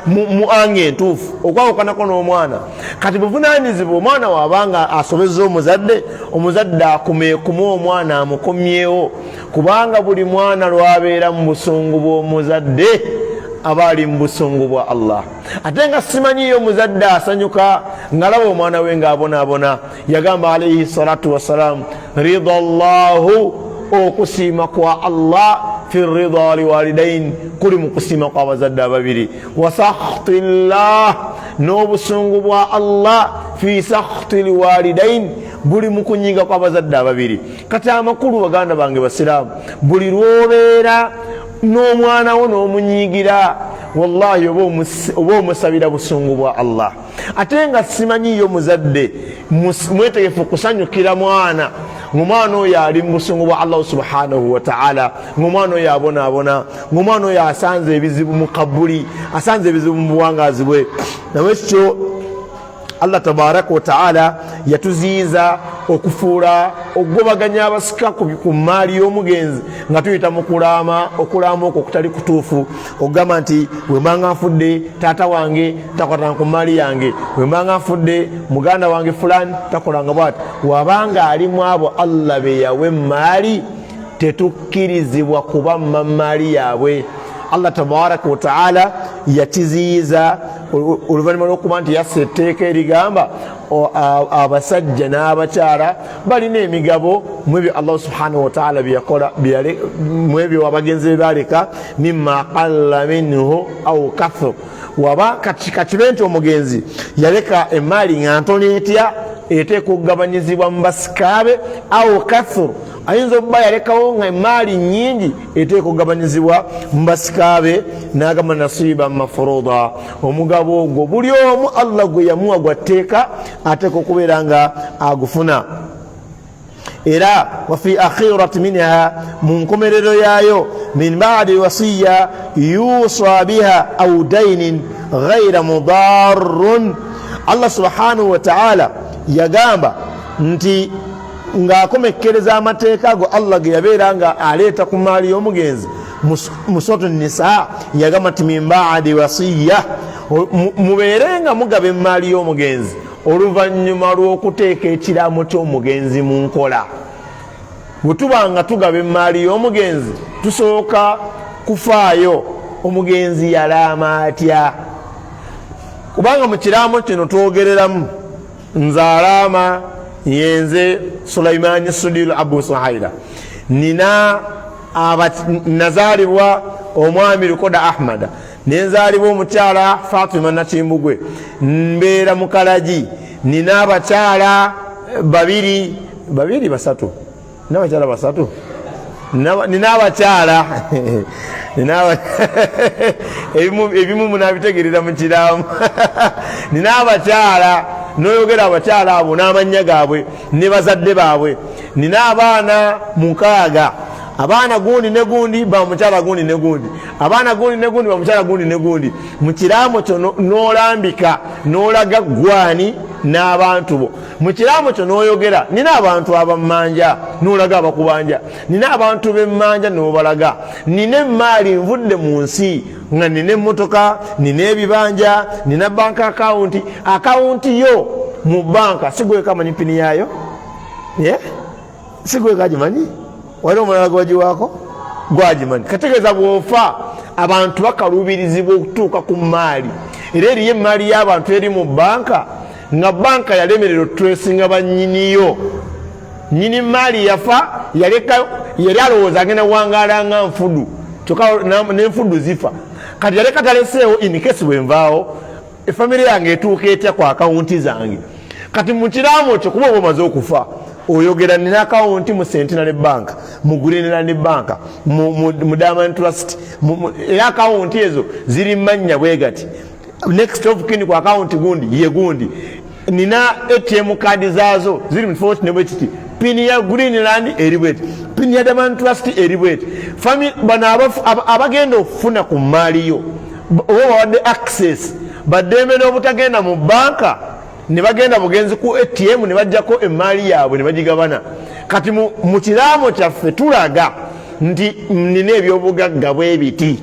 mu anga entuufu okwawukanako n'omwana. Kati buvunaanyizibwa omwana waabanga asobezza omuzadde, omuzadde akumeekume omwana amukomyewo, kubanga buli mwana lwabeera mu busungu bw'omuzadde aba ali mu busungu bwa Allah. Ate nga simanyiyo omuzadde asanyuka ng'alaba omwana we ng'abonaabona. Yagamba alaihi salatu wassalam, rida llahu, okusiima kwa Allah, fi rida liwalidain, kuli mu kusiima kw'abazadde ababiri, wa sakhti llah, n'obusungu bwa Allah, fi sakhti liwalidain, buli mu kunyiga kw'abazadde ababiri. Kati amakulu, baganda bange basiraamu, buli lw'obeera n'omwana wo n'omunyiigira, wallahi oba omusabira busungu bwa Allah. Ate nga simanyiyo muzadde mwetegefu kusanyukira mwana ngaomwana oyo ali mu busungu bwa Allahu subhanahu wataala, ngaomwana oyo abonaabona, ngaomwana oyo asanze ebizibu mu kabuli, asanze ebizibu mu buwangazi bwe. Nawe kityo Allah tabaraka wataala yatuziyiza okufuula okugobaganya abasika ku maali y'omugenzi nga tuyita mu kulaama, okulaama okwo okutali kutuufu, okugamba nti wembanga nfudde taata wange takwatanga ku maali yange, wembanga nfudde muganda wange fulani takolanga bwati. Wabanga alimu abo Allah be yawa emaali, tetukkirizibwa kubamma maali yaabwe. Allah tabaraka wataala yakiziyiza oluvannyuma lw'okuba nti yassa etteeka erigamba abasajja n'abakyala balina emigabo mu ebyo Allah subhanahu wataala byeyakola, mu ebyo abagenzi be baleka, mimma qalla minhu au kathur. Waba kakibe nti omugenzi yaleka emaali nga ntono etya, eteeka okugabanyizibwa mu basikaabe, au kathur, Ayinza okuba yalekawo nga emaali nyingi eteeka okugabanyizibwa mu basika be, n'agamba nasiiba mafuruda, omugabo ogwo buli omu Allah gwe yamuwa gwa tteeka, ateeka okubeera nga agufuna. Era wafi akhirat minha, mu nkomerero yaayo, min badi wasiya yusa biha au dainin ghaira mudarrun. Allah subhanahu wataala yagamba nti ng'akomekkereza amateeka ago Allah ge yabeera nga aleeta ku maali y'omugenzi mu suratu Nisa, yagamba nti min badi wasiya, mubeere nga mugaba emaali y'omugenzi oluvannyuma lw'okuteeka ekiraamo ky'omugenzi mu nkola. Bwe tuba nga tugaba emaali y'omugenzi, tusooka kufaayo omugenzi yalaama atya, kubanga mu kiraamo kino twogereramu nze alaama yenze Sulaimani Sudiru Abu Suhaira, nina nazaalibwa omwami Lukoda Ahmada, nenzaalibwa omukyala Fatima Nakimbugwe, mbeera mukalagi, nina abakyala babiri, babiri basatu, nina abakyala basatu, nina abakyala ebimu munabitegerera mu kiramu, nina abakyala, noyogera abakyala abo n'amannya gaabwe ne bazadde baabwe, nina abaana 6, abaana gundi ne gundi ba mukyala gundi ne gundi, abaana gundi ne gundi ba mukyala gundi ne gundi. Mu kiraamo kyo n'olambika n'olaga gwani n'abantu bo. Mu kiraamo kyo n'oyogera nina abantu abammanja n'olaga abakubanja, nina abantu b'emmanja n'obalaga, nina emaali nvudde mu nsi nga nina emmotoka, nina ebibanja, nina banka akawunti. Akawunti yo mu banka sigweka amanyi pini yaayo, sigweka agimanyi, wali omulala gwagiwaako gwagimanyi. Kategeeza bw'ofa abantu bakaluubirizibwa okutuuka ku maali, era eriyo emaali y'abantu eri mu banka nga banka yalemerera otresinga bannyiniyo. Nyini maali yafa, yaleka, yali alowooza agenda wangaala nga nfudu, kyokka n'enfudu zifa. Kati yaleka taleseewo in case bwenvaawo efamire yange etuuka etya ku akawunti zange. Kati mu kiraamo kyo, kuba oba omaze okufa, oyogera nina akawunti mu Centenary Bank, mu Greenland Bank, mu Diamond Trust, era akawunti ezo ziri mannya bwe gati, next of kin ku akawunti gundi ye gundi, nina ATM card zaazo ziri mu kifo kino bwe kiti, pini ya Greenland eri bweti, pini ya Diamond Trust eri bweti. Bano abagenda okufuna ku maali yo oba bawadde access, baddembe n'obutagenda mu banka, ne bagenda bugenzi ku ATM ne bajjako emaali yaabwe ne bagigabana. Kati mu kiraamo kyaffe tulaga nti nina ebyobugagga bwe biti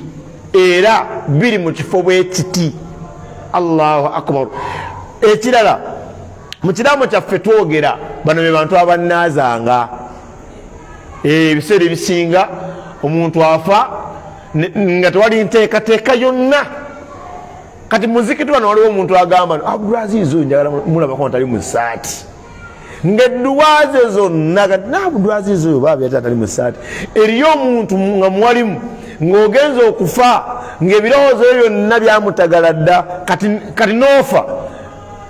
era biri mu kifo bwe kiti. Allahu akbar. Ekirala, mu kiraamo kyaffe twogera bano be bantu abannaazanga. Ebiseera ebisinga omuntu afa nga tewali nteekateeka yonna. Kati muzikiti wano waliwo omuntu agamba Abdulaziz oyo njagala mulabako ntali mu ssaati, ng'edduwa ze zonna kati n'Abdulaziz oyo baaba yati atali mu ssaati. Eriyo omuntu nga muwalimu ng'ogenza okufa ng'ebirowoozo byo byonna byamutagala dda, kati n'ofa.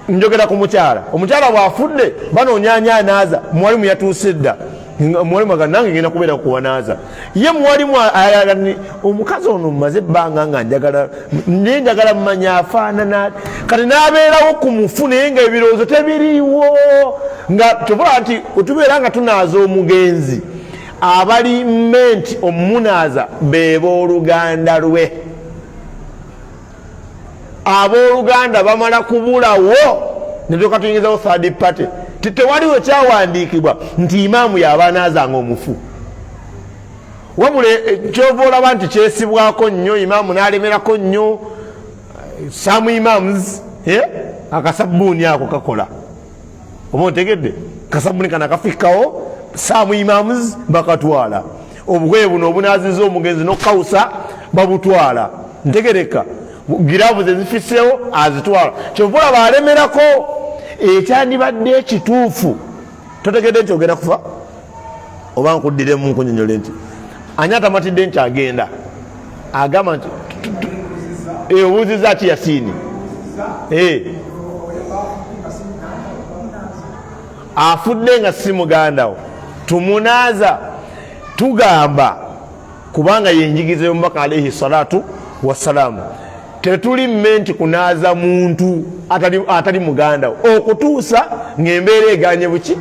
Njogera ku mukyala, omukyala bw'afudde banoonya ani anaaza, muwalimu yatuuse dda, muwalimu aga nange ngenda kubeera kuwanaaza. Ye muwalimu ayagala omukazi ono mmaze ebbanga nga njagala, naye njagala mmanya afaanana. Kati n'abeerawo ku mufu naye nga ebirowoozo tebiriiwo, nga tobola nti wetubeera nga tunaaza omugenzi, abali menti omunaaza be booluganda lwe. Abooluganda bamala kubulawo ne tulyoka tuyingizawo third party. Tewaliwo kyawandiikibwa nti imaamu yaba anaazanga omufu, wabula kyova olaba nti kyesibwako nnyo imaamu n'alemerako nnyo. Some imams, akasabbuuni ako kakola, oba ontegedde, kasabbuuni kano akafikkawo, some imams bakatwala. Obugoye buno obunaziza omugenzi n'okukawusa babutwala, ntegereka giravu ze zifiseewo azitwala. Kyova olaba alemerako ekyandibadde ekituufu. Totegedde nti ogenda kufa, oba nkuddiremu nkunyonyole nti ani atamatidde nti agenda agamba nti obuuziza ki Yasiini afudde nga si muganda wo. Tumunaaza, tugamba kubanga yenjigiriza y'omubaka alaihi salatu wassalaamu. Tetuli menti kunaaza muntu atali muganda wo okutuusa ng'embeera eganye. Buki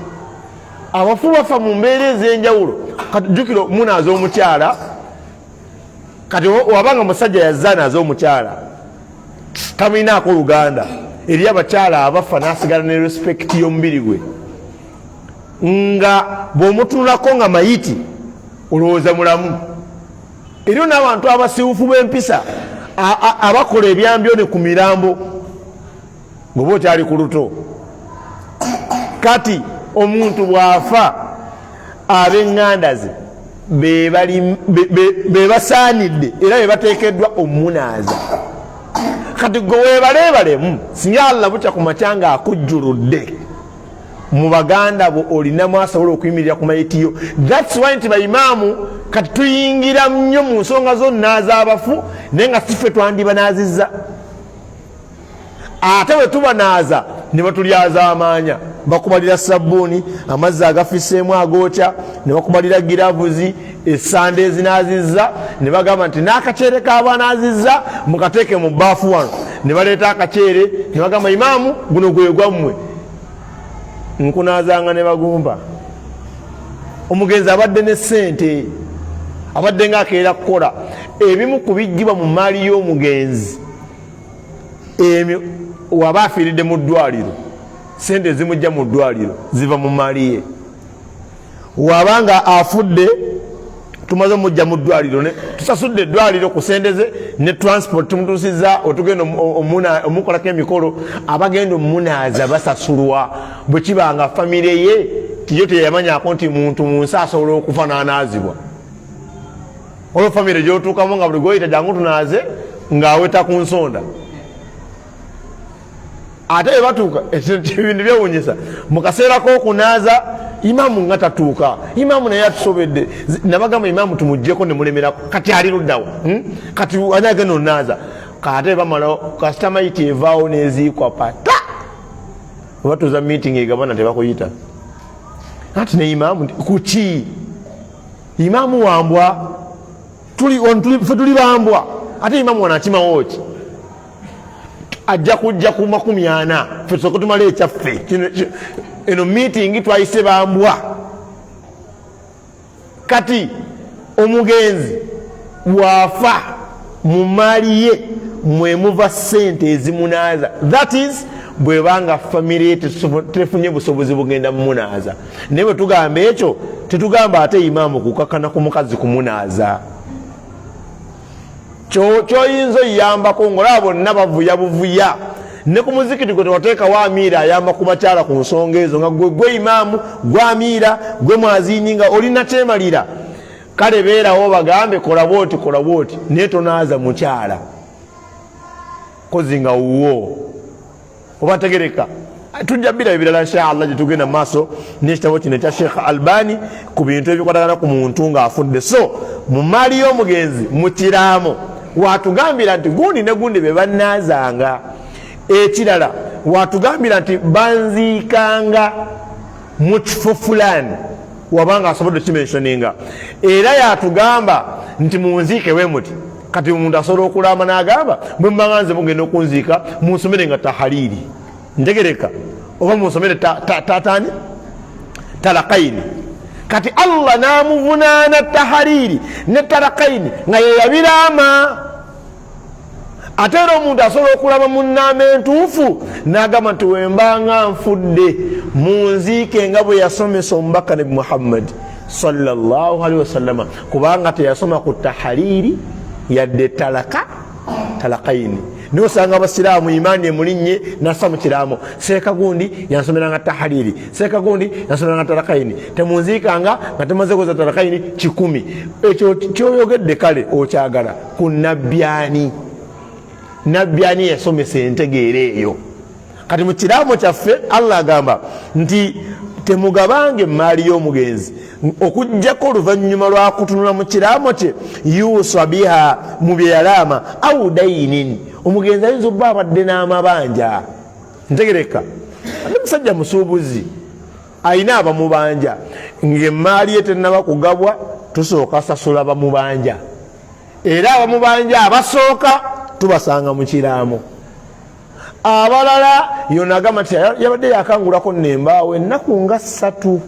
abafu bafa mu mbeera ez'enjawulo. Kati jjukira, munaaza omukyala. Kati wabanga musajja yazze anaaza omukyala, tamulinaako oluganda. Eri abakyala abafa n'asigala ne respect y'omubiri gwe, nga bw'omutunulako nga mayiti olowooza mulamu. Eriyo n'abantu abasiwufu b'empisa abakola ebyambyone ku mirambo ngaoba okyali ku luto. Kati omuntu bw'afa, ab'eŋŋanda ze be basaanidde era be bateekeddwa omunaaza. Kati gwe weebaleebalemu, singa Allah bukya ku makya nga akujjuludde mu baganda bo, olinamu asobola okuyimirira ku mayitiyo. That's why nti baimaamu kati tuyingira nnyo mu nsonga zonna z'abafu, naye nga siffe twandibanaazizza. Ate bwe tubanaaza ne batulyaza amaanya, bakubalira sabbuuni, amazzi agafiseemu agookya, ne bakubalira giravuzi, esande ezinaazizza, ne bagamba nti n'akaceere k'abanaazizza mukateeke mu bbaafu wano. Ne baleeta akaceere ne bagamba, "Imaamu, guno gwe gwammwe." Nkunaazanga ne bagumba. Omugenzi abadde ne ssente, abadde nga akeera kukola. Ebimu ku bijjibwa mu maali y'omugenzi, waba afiiridde mu ddwaliro, sente ezimujja mu ddwaliro ziva mu maali ye. Wabanga afudde, tumaze omujja mu ddwaliro, tusasudde eddwaliro ku sente ze ne transport, tumutuusiza otugenda omukolako emikolo. Abagenda omunaaza basasulwa. Bwe kibanga famire ye tiyo teyamanyako nti muntu mu nsi asobola okufa n'anaazibwa, olwo famire gyotuukamu nga buli gwoyita, "Jangu tunaaze," ng'aweta ku nsonda. Ate bwe batuuka, ebintu byewunyisa, mu kaseera k'okunaaza imaamu nga tatuuka. Imaamu naye atusobedde. Nabagamba imaamu tumugjeko ne mulemerako. Kati ali luddawo? Kati ani agenda onaaza? Kate bamala, kasita mayiti evaawo neziikwa pata, batuuza meeting egabana, tebakuyita. Ati ne imaamu kuki? Imaamu wambwa, fe tuli bambwa. Ate imaamu wano akimawo ki? Ajja kujja ku 40, fe tusooke tumale ekyaffe. Eno meeting twayise bambwa. Kati omugenzi bw'afa, mu maali ye mwemuva sente ezimunaaza. That is, bwebanga famire ye tefunye busobozi bugenda mumunaaza. Naye bwe tugamba ekyo, tetugamba ate imaamu kukakana ku mukazi kumunaaza. Kyoyinza oyambako ngaolaba bonna bavuya buvuya, ne ku muzikiti gwe tewateekawo amiira ayamba ku bakyala ku nsonga ezo, nga gwe gwe imaamu, gwe amiira, gwe mwazini, nga olina kyemalira. Kale beerawo bagambe, "Kola bwoti, kola bwoti," naye tonaaza mukyala kozi nga wuwo oba tegereka. Tujja bira ebirala inshallah gyetugenda mu maaso n'ekitabo kino ekya Sheikh Albani ku bintu ebikwatagana ku muntu ng'afudde. So mu maali y'omugenzi, mu kiraamo watugambira nti gundi ne gundi be bannaazanga. Ekirala, watugambira nti banziikanga mu kifo fulani, wabanga asobodde okimentioninga. Era yatugamba nti munziike bwe muti. Kati omuntu asobola okulamba n'agamba, "Bwe mubanga nze mugenda okunziika, munsomere nga tahaliri ntegereka, oba munsomere tatani talakaini." Kati Allah n'amuvunaana tahariri ne talakaini nga yeyabiraama. Ate era omuntu asobola okulaba mu nnaama entuufu n'agamba nti, "Wembanga nfudde, munziike nga bwe yasomesa omubaka Nabi Muhammadi sallallahu alaihi wasallama," kubanga teyasoma ku tahariri yadde talaka talakaini. Naye osanga abasiraamu imaani emulinnye nassa mu kiraamo, "Seeka gundi yansomeranga tahariri, seeka gundi yansomeranga talakaini, temunziikanga nga temaze koza talakaini 100." Ekyo kyoyogedde kale okyagala ku nabbyani? Nabbyani yasomesa entegeera eyo? Kati mu kiraamo kyaffe Allah agamba nti temugabanga emaali y'omugenzi okugjako oluvannyuma lwakutunula mu kiraamo kye, yusa biha, mu bye yalaama, au dainin. Omugenzi ayinza obba abadde n'amabanja. Ntegereka, ate musajja musuubuzi, ayina abamubanja. Ng'emmaali ye tennaba kugabwa, tusooka sasula bamubanja, era abamubanja abasooka tubasanga mu kiraamo. Abalala yona agamba nti yabadde yakangulako nembaawo ennaku nga 3,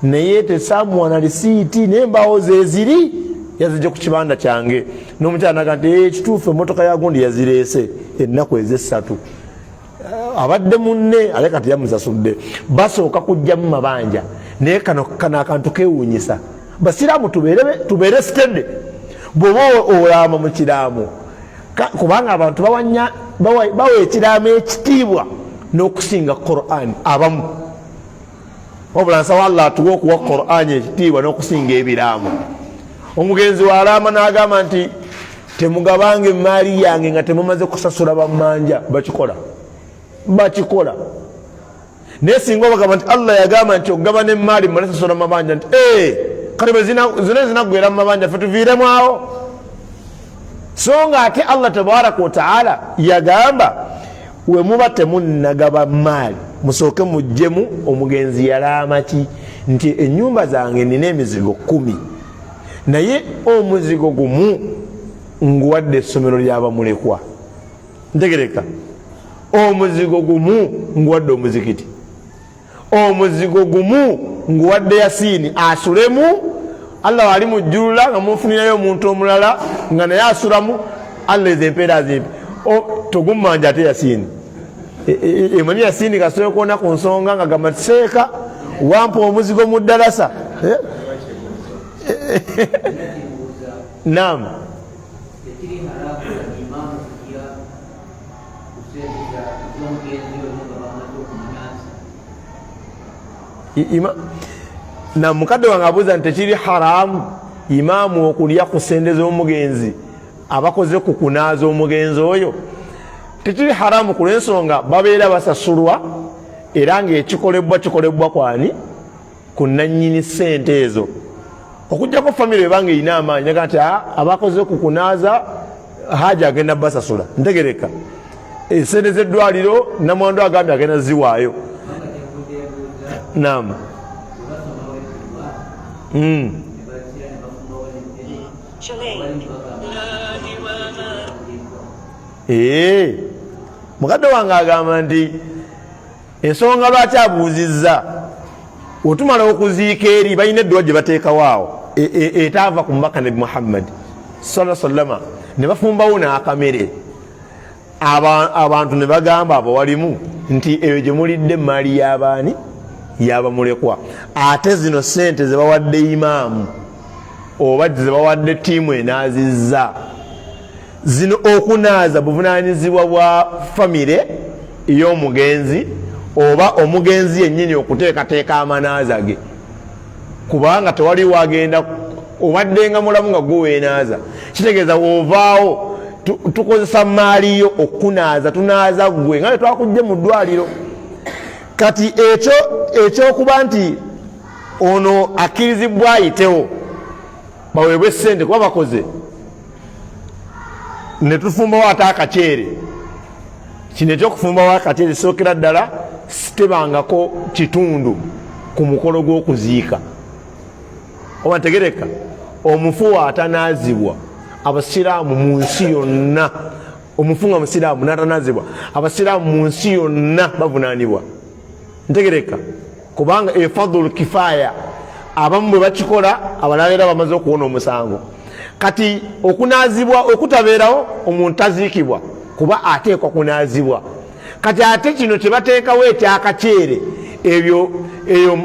naye tesamuwa na lisiiti, naye embaawo zeziri yazijja ku kibanda kyange. N'omukyala naga nti ekituufu emmotoka ya gundi yazireese ennaku ezessatu, abadde munne ate kati yamusasudde. Basooka kujjamu mabanja. Naye kano akantu kewuunyisa. Basiraamu tubeere steady bw'oba olaama mu kiraamo, kubanga abantu bawa ekiraamo ekitiibwa n'okusinga Quran abamu. Wabula nsaba Allah atuwe okuwa Quran ekitiibwa n'okusinga ebiraamo. Omugenzi walaama n'agamba nti temugabanga emaali yange nga temumaze kusasula bammanja. Bakikola, bakikola. Naye singa obagamba nti Allah yagamba nti okugabana emaali mumale sasula mabanja, nti kati bwe zina zinaggwera mu mabanja ffe tuviiremu awo. So nga ate Allah tabaraka wataala yagamba we muba temunnagaba maali musooke muggyemu omugenzi yalaama ki, nti ennyumba zange nina emizigo 10, naye omuzigo gumu nguwadde essomero ly'abamulekwa. Ntegereka, omuzigo gumu nguwadde omuzikiti, omuzigo gumu nguwadde Yasiini asulemu, Allah wali mujjulula nga munfunirayo omuntu omulala nga naye asulamu, Allah ezo empeera zimpe. Togummanja ate Yasiini emanyi Yasiini kasobola ku nsonga nga gamba seeka wampa omuzigo mu ddalasa. Naam. Na mukadde wange abuuza nti tekiri haramu imaamu okulya ku sente z'omugenzi abakoze ku kunaaza omugenzi oyo? Tekiri haramu ku lw'ensonga babeera basasulwa, era ng'ekikolebwa kikolebwa kwani? Ku nannyini ssente ezo. Okuggyako famire ebanga erina amaanyi naga nti abakoze ku kunaaza haja agenda basasula. Ntegereka, esente z'eddwaliro namwandu agambye agenda ziwaayo. Naam. Mukadde wange agamba nti ensonga lwaki abuuzizza, otumala okuziika eri balina edduwa gye bateekawo awo etaava ku mubaka Nabi Muhammad sallallahu sallama, ne bafumbawo n'akamere. Abantu ne bagamba abawalimu nti eyo gye mulidde emaali y'abaani? Y'abamulekwa. Ate zino sente ze bawadde imaamu oba ze bawadde ttiimu enaazizza zino, okunaaza buvunaanyizibwa bwa famire y'omugenzi oba omugenzi yennyini okuteekateeka amanaaza ge, kubanga tewali wagenda obaddenga mulamu nga gwe weenaaza. Kitegeeza wovaawo tukozesa maali yo okunaaza, tunaaza ggwe nga twakujje mu ddwaliro. Kati ekyo ekyokuba nti ono akkirizibwa ayitewo baweebwe sente kuba bakoze, ne tufumbawo ate akaceere. Kino ekyokufumbawo akaceere sookera ddala sitebangako kitundu ku mukolo gw'okuziika. Oba ntegereka, omufu atanaazibwa abasiraamu mu nsi yonna, omufu nga musiraamu n'atanaazibwa abasiraamu mu nsi yonna bavunaanibwa. Ntegereka, kubanga efadhul kifaya, abamu bwe bakikola abalala era bamaze okuwona omusango. Kati okunaazibwa okutabeerawo omuntu taziikibwa kuba ateekwa kunaazibwa. Kati ate kino kye bateekawo ekyakaceere, ebyo eyo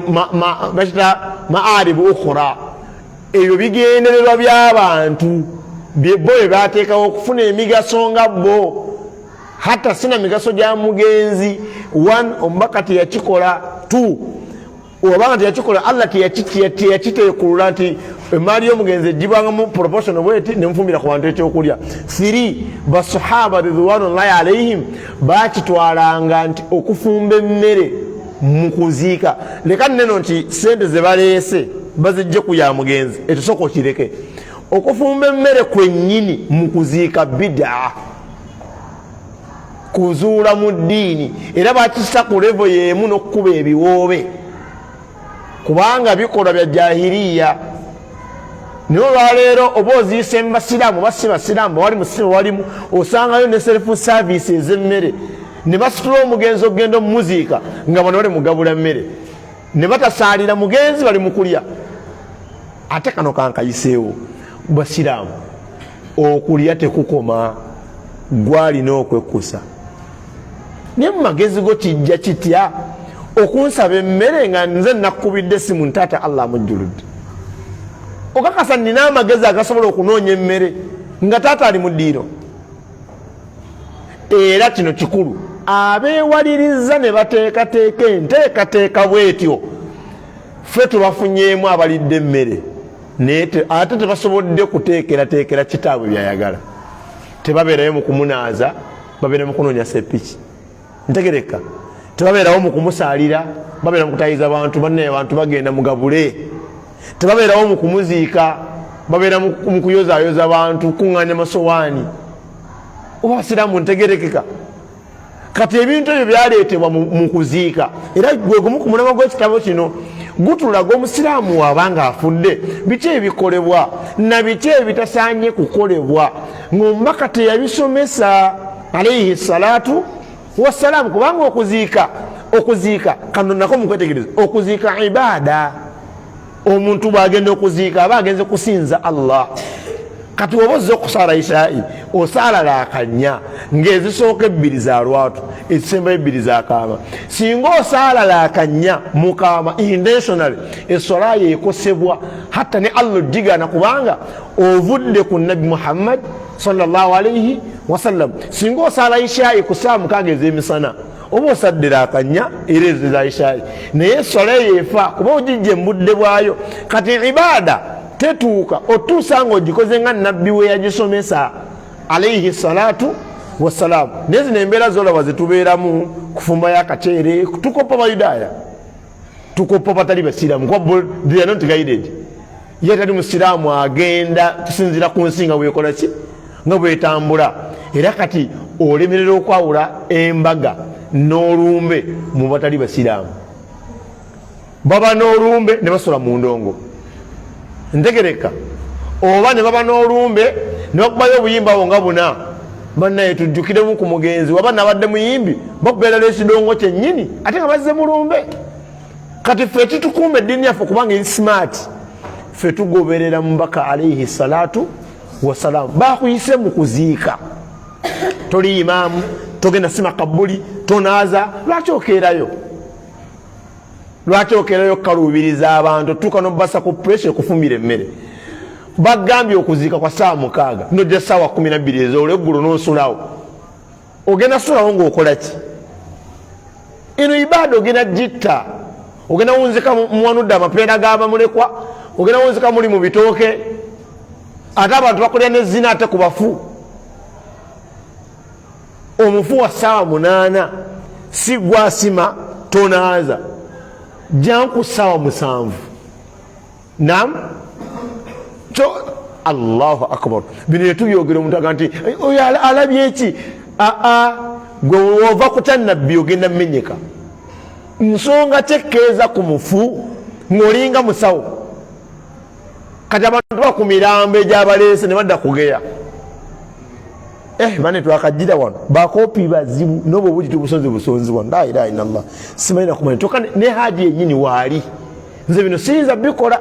bakita maaribu ukhura, ebyo bigendererwa by'abantu bo bye bateekawo okufuna emigaso nga bo, hatta sina migaso gya mugenzi. 1, omubaka teyakikola. 2, obanga teyakikola, Allah teyakiteekulula nti emaali y'omugenzi egibwangamu proportion bweti nemufumbira ku bantu ekyokulya. 3, basahaba ridwanullahi alaihim bakitwalanga nti okufumba emmere mu kuziika, leka nneno nti sente ze baleese bazijje ku ya mugenzi, ekyo sooka okireke. Okufumba emmere kwennyini mu kuziika bidaa, kuzuula mu ddiini, era bakisa ku levo y'emu n'okukuba ebiwoobe. Kubanga bikolwa bya jahiriya. Naye olwaleero oba oziise mu basiraamu oba si basiraamu, wali musiru walimu, osangayo ne self service ez'emmere, ne basitula omugenzi okugenda omumuziika nga bano bali mugabula mmere, ne batasaalira mugenzi, bali mu kulya. Ate kano kankayiseewo, basiraamu, okulya tekukoma, gwalina okwekkusa. Naye mu magezi go kijja kitya okunsaba emmere nga nze nakkubidde esimu ntaata Allah amujjuludde? Okakasa nina amagezi agasobola okunoonya emmere nga taata ali mu ddiiro? Era kino kikulu, abeewaliriza ne bateekateeka enteekateeka bwetyo, ffe tubafunyeemu abalidde emmere, naye ate tebasobodde kuteekerateekera kitaabwe byayagala. Tebabeerayo mu kumunaaza, babeera mu kunoonya sepiki. Ntegereka, tebabeerawo mu kumusaalira, babeera mu kutayiza bantu bannaye, abantu bagenda mugabule. Tebabeerawo mu kumuziika, babeera mu kuyozayoza bantu, kuŋŋaanya masowaani. Oba basiraamu ntegerekeka? Kati ebintu ebyo byaleetebwa mu kuziika, era gwe gumu ku mulamwa gw'ekitabo kino, gutulaga omusiraamu waaba nga afudde biki ebikolebwa na biki ebitasaanye kukolebwa ng'omubaka teyabisomesa alaihi salatu wassalaamu. Kubanga okuziika kano nako mukwetegereza, okuziika ibaada. Omuntu bwagenda okuziika aba agenze kusinza Allah. Kati oba ozze okusaala ishaai, osaala laaka nnya, ng'ezisooka ebbiri za lwatu, ezisembayo ebbiri za kaama. Singa osaala laaka nnya mukaama intentionally, eswala yo ekosebwa, hatta ne Allah ogigaana, kubanga ovudde ku Nabbi Muhammad sallallahu alaihi wasallam. Singa osaala ishaai ku saawa 6 ez'emisana, oba osadde laaka nnya era ezo za ishaai, naye eswala eyo efa kuba ogijja embudde bwayo. Kati ibaada tetuuka otuusa nga ogikoze nga nabbi we yagisomesa alaihi salatu wassalaamu. Naye zino embeera zolaba zetubeeramu, kufumbayo akaceere, tukopa Bayudaaya, tukopa batali basiraamu, kuba they are not guided. Ye tali musiraamu, agenda kusinziira ku nsi nga bwekola ki, nga bwetambula. Era kati olemerera okwawula embaga n'olumbe mu batali basiraamu. Baba n'olumbe ne basula mu ndongo, ntegereka, oba ne baba n'olumbe ne bakubayo obuyimba awo nga buna, bannaye tujjukiremu ku mugenzi, waba nabadde muyimbi, bakubeerala ekidongo kyennyini, ate nga bazze mu lumbe. Kati ffe kitukuuma eddiini yaffe kubanga eri smart, ffe tugoberera mubaka alaihi salatu wasalaamu. Bakuyise mu kuziika, toli imaamu, togenda sima kabuli, tonaaza, lwaki okeerayo? Lwaki okeerayo okukaluubiriza abantu, otuuka nobasa ku pressure ekufumbira emmere? Bagambye okuziika kwa saawa 6, nojja saawa 12 ez'olweggulo n'osulawo. Ogenda sulawo ng'okola ki? Eno ibaada ogenda gitta, ogenda wunzika muwanudde amapeera g'abamulekwa, ogenda wunzika muli mu bitooke, ate abantu bakulya nezina ate ku bafu. Omufu wa saawa 8, si gwasima, tonaaza, janku saawa 7. Nam so Allahu akbar. Bino yetubyogera, omuntu aga nti oyo alabye eki? Aa, gwe wova kutya nabbi, ogenda menyeka. Nsonga kyekkeeza ku mufu ng'olinga musawo. Kati abantu bakumirambo egyabaleese ne badda kugeya. Bane twakajjira wano bakopi bazibu, nobo obugi tubusonze busonzi wano. La ilaha illallah, simanyi nakumanya kyokka ne haji yenyini waali. Nze bino siyinza bikola.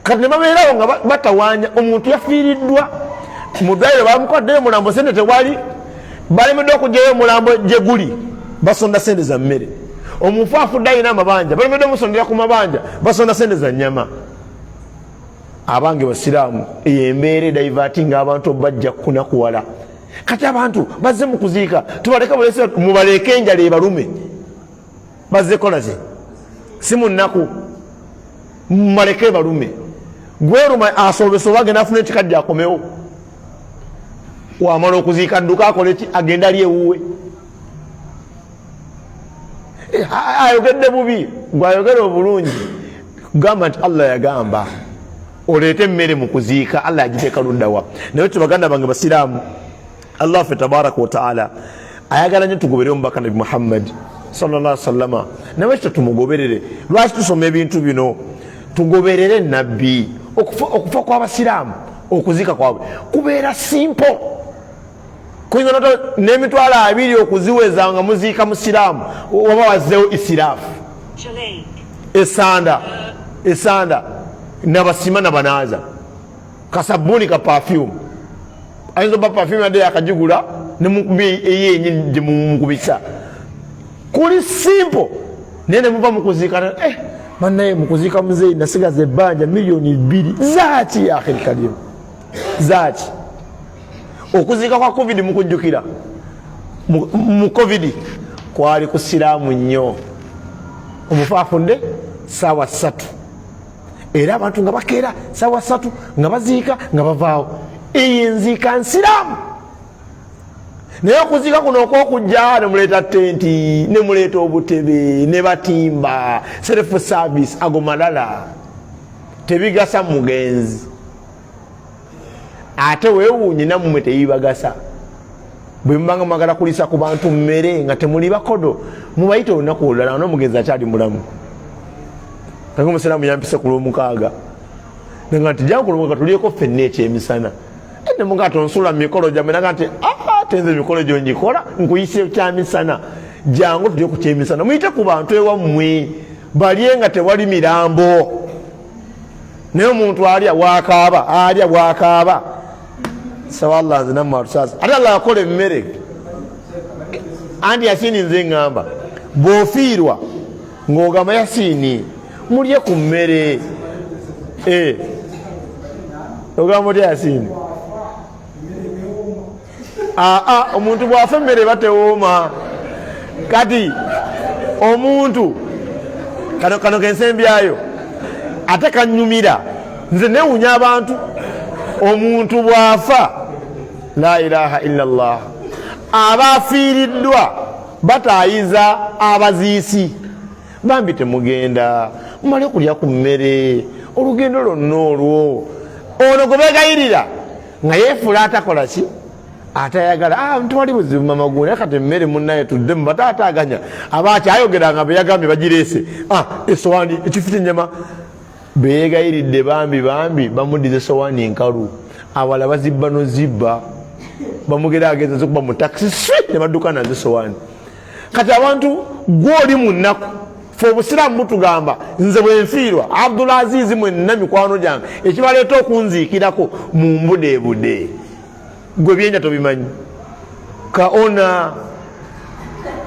Kati ne babeerawo nga batawanya omuntu yafiiriddwa mu ddwaliro, bamukwaddeyo omulambo, sente tewali, balemeddwa okugyayo omulambo gye guli, basonda sente za mmere. Omufu afudde alina amabanja, balemeddwa omusondera ku mabanja, basonda sente za nnyama. Abange basiraamu, eyo embeera edaivatinga abantu obajja kunakuwala. Kati abantu bazze mu kuziika, tubaleke bulese, mubaleke enjala ebalume. Bazze kola ki? Si mu nnaku, mubaleke ebalume. Gweruma asobese oba agenda afuna ekikajja akomewo, wamala okuziika dduka akole ki? Agenda ali ewuwe. Ayogedde bubi, gwayogera obulungi, gamba nti Allah yagamba oleete emmere mu kuziika, Allah yagiteeka luddawa? Naye ti baganda bange basiraamu, Allah ffe tabaraka wataala ayagala nyo tugobere omubaka Nabi Muhammad Sallallahu sallama. Nawe kityo tumugoberere. Lwaki tusoma ebintu bino? Tugoberere nabbi. Okufa kw'abasiraamu, okuziika kwabwe kubeera simple. Kuyinza n'emitwalo 20 okuziweza nga muziika musiraamu, waba wazzeewo isiraafu. Esanda, esanda nabasima nabanaaza kasabbuuni ka perfume, ayinza oba perfume adde yakagigula nemukubi eyenyi gyemumukubisa. Kuli simple, naye nemuva mukuziika, banaye mukuziika muzeeyi nasigaza ebbanja miliyoni 2. Zaaki akhiri kalimu zaaki? Okuziika kwa COVID mukujjukira, mu COVID kwali kusiraamu nnyo. Omufu afudde saawa 3, era abantu nga bakeera saawa 3 nga baziika nga bavaawo. Eyo enziika nsiraamu. Naye okuziika kuno okwokujja, nemuleeta tenti, nemuleeta obutebe, ne batimba self service, ago malala, tebigasa mugenzi. Ate weewuunye nammwe tebibagasa. Bwe mubanga mwagala kulisa ku bantu mmere nga temuli bakodo, mubayite olunaku olulala n'omugenzi akyali mulamu. Nange omusiraamu yampise ku Lwomukaaga, naga nti jangu ku Lwomukaaga tulyeko ffenna ekyemisana. Nemugaa tonsula mikolo gyammwe. Naga nti tenze emikolo gyo ngikola, nkuyise kyamisana, jangu tulye ku kyemisana. Muyite ku bantu ewammwe balye nga tewali mirambo. Naye omuntu alya wakaaba, alya wakaaba. Sawa Allah nze nammwe atusaasa. Ate Allah yakola emmere. Anti Yasini, nze ŋŋamba bw'ofiirwa ng'ogamba Yasini mulye ku mmere, ogamba otya Yasini? Aa, omuntu bw'afa emmere batewooma. Kati omuntu kano kano kensembyayo ate kanyumira nze newunya abantu. Omuntu bw'afa, la ilaha illa llah, aba afiiriddwa bataayiza abaziisi, bambi temugenda, mumale okulya ku mmere. Olugendo lwonna olwo ono gwe begayirira nga yeefuula atakola ki, atayagala. Tewali buzibu mama gundi, kati emmere munaye tudde mu bataataaganya. Aba akyayogera nga beyagambye bagireese, esowani ekifite ennyama. Beyegayiridde bambi bambi bamuddiza esowani enkalu, awala bazibba nozibba, bamugera ageza zikuba mu takisi swi ne badduka nazo esowani. Kati abantu gwoli mu nnaku, fe obusiraamu butugamba, nze bwenfiirwa Abdulazizi, mwenna mikwano gyange ekibaleeta okunziikirako mu mbudeebude, gwe byenja tobimanyi. Kaona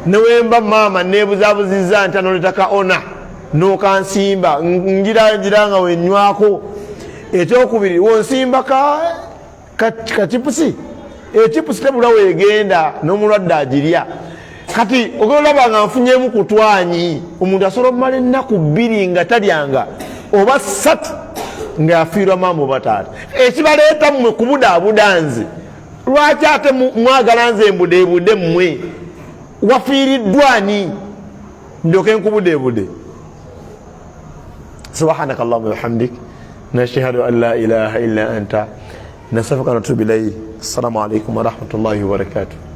newemba maama nebuzabuziza nti anoleta kaona nokansimba, ngira ngira nga wenywako. Ekyokubiri, wonsimba kachipusi, echipusi tebula wegenda n'omulwadde agirya. Kati ogenda olaba nga nfunyemu kutwanyi. Omuntu asobola okumala ennaku 2 nga talyanga oba 3 nga yafiirwa maama oba taata. Ekibaleeta mmwe kubudaabuda nze lwaki? Ate mwagala nze mbudeebude mmwe? Wafiiriddwa ani ndyoke nkubudeebude? Subhanaka allahuma bihamdik, nashhadu an la ilaha illa anta, nastaghfiruka wa natubu ilayk. Assalamu alaikum warahmatullahi wabarakatuh.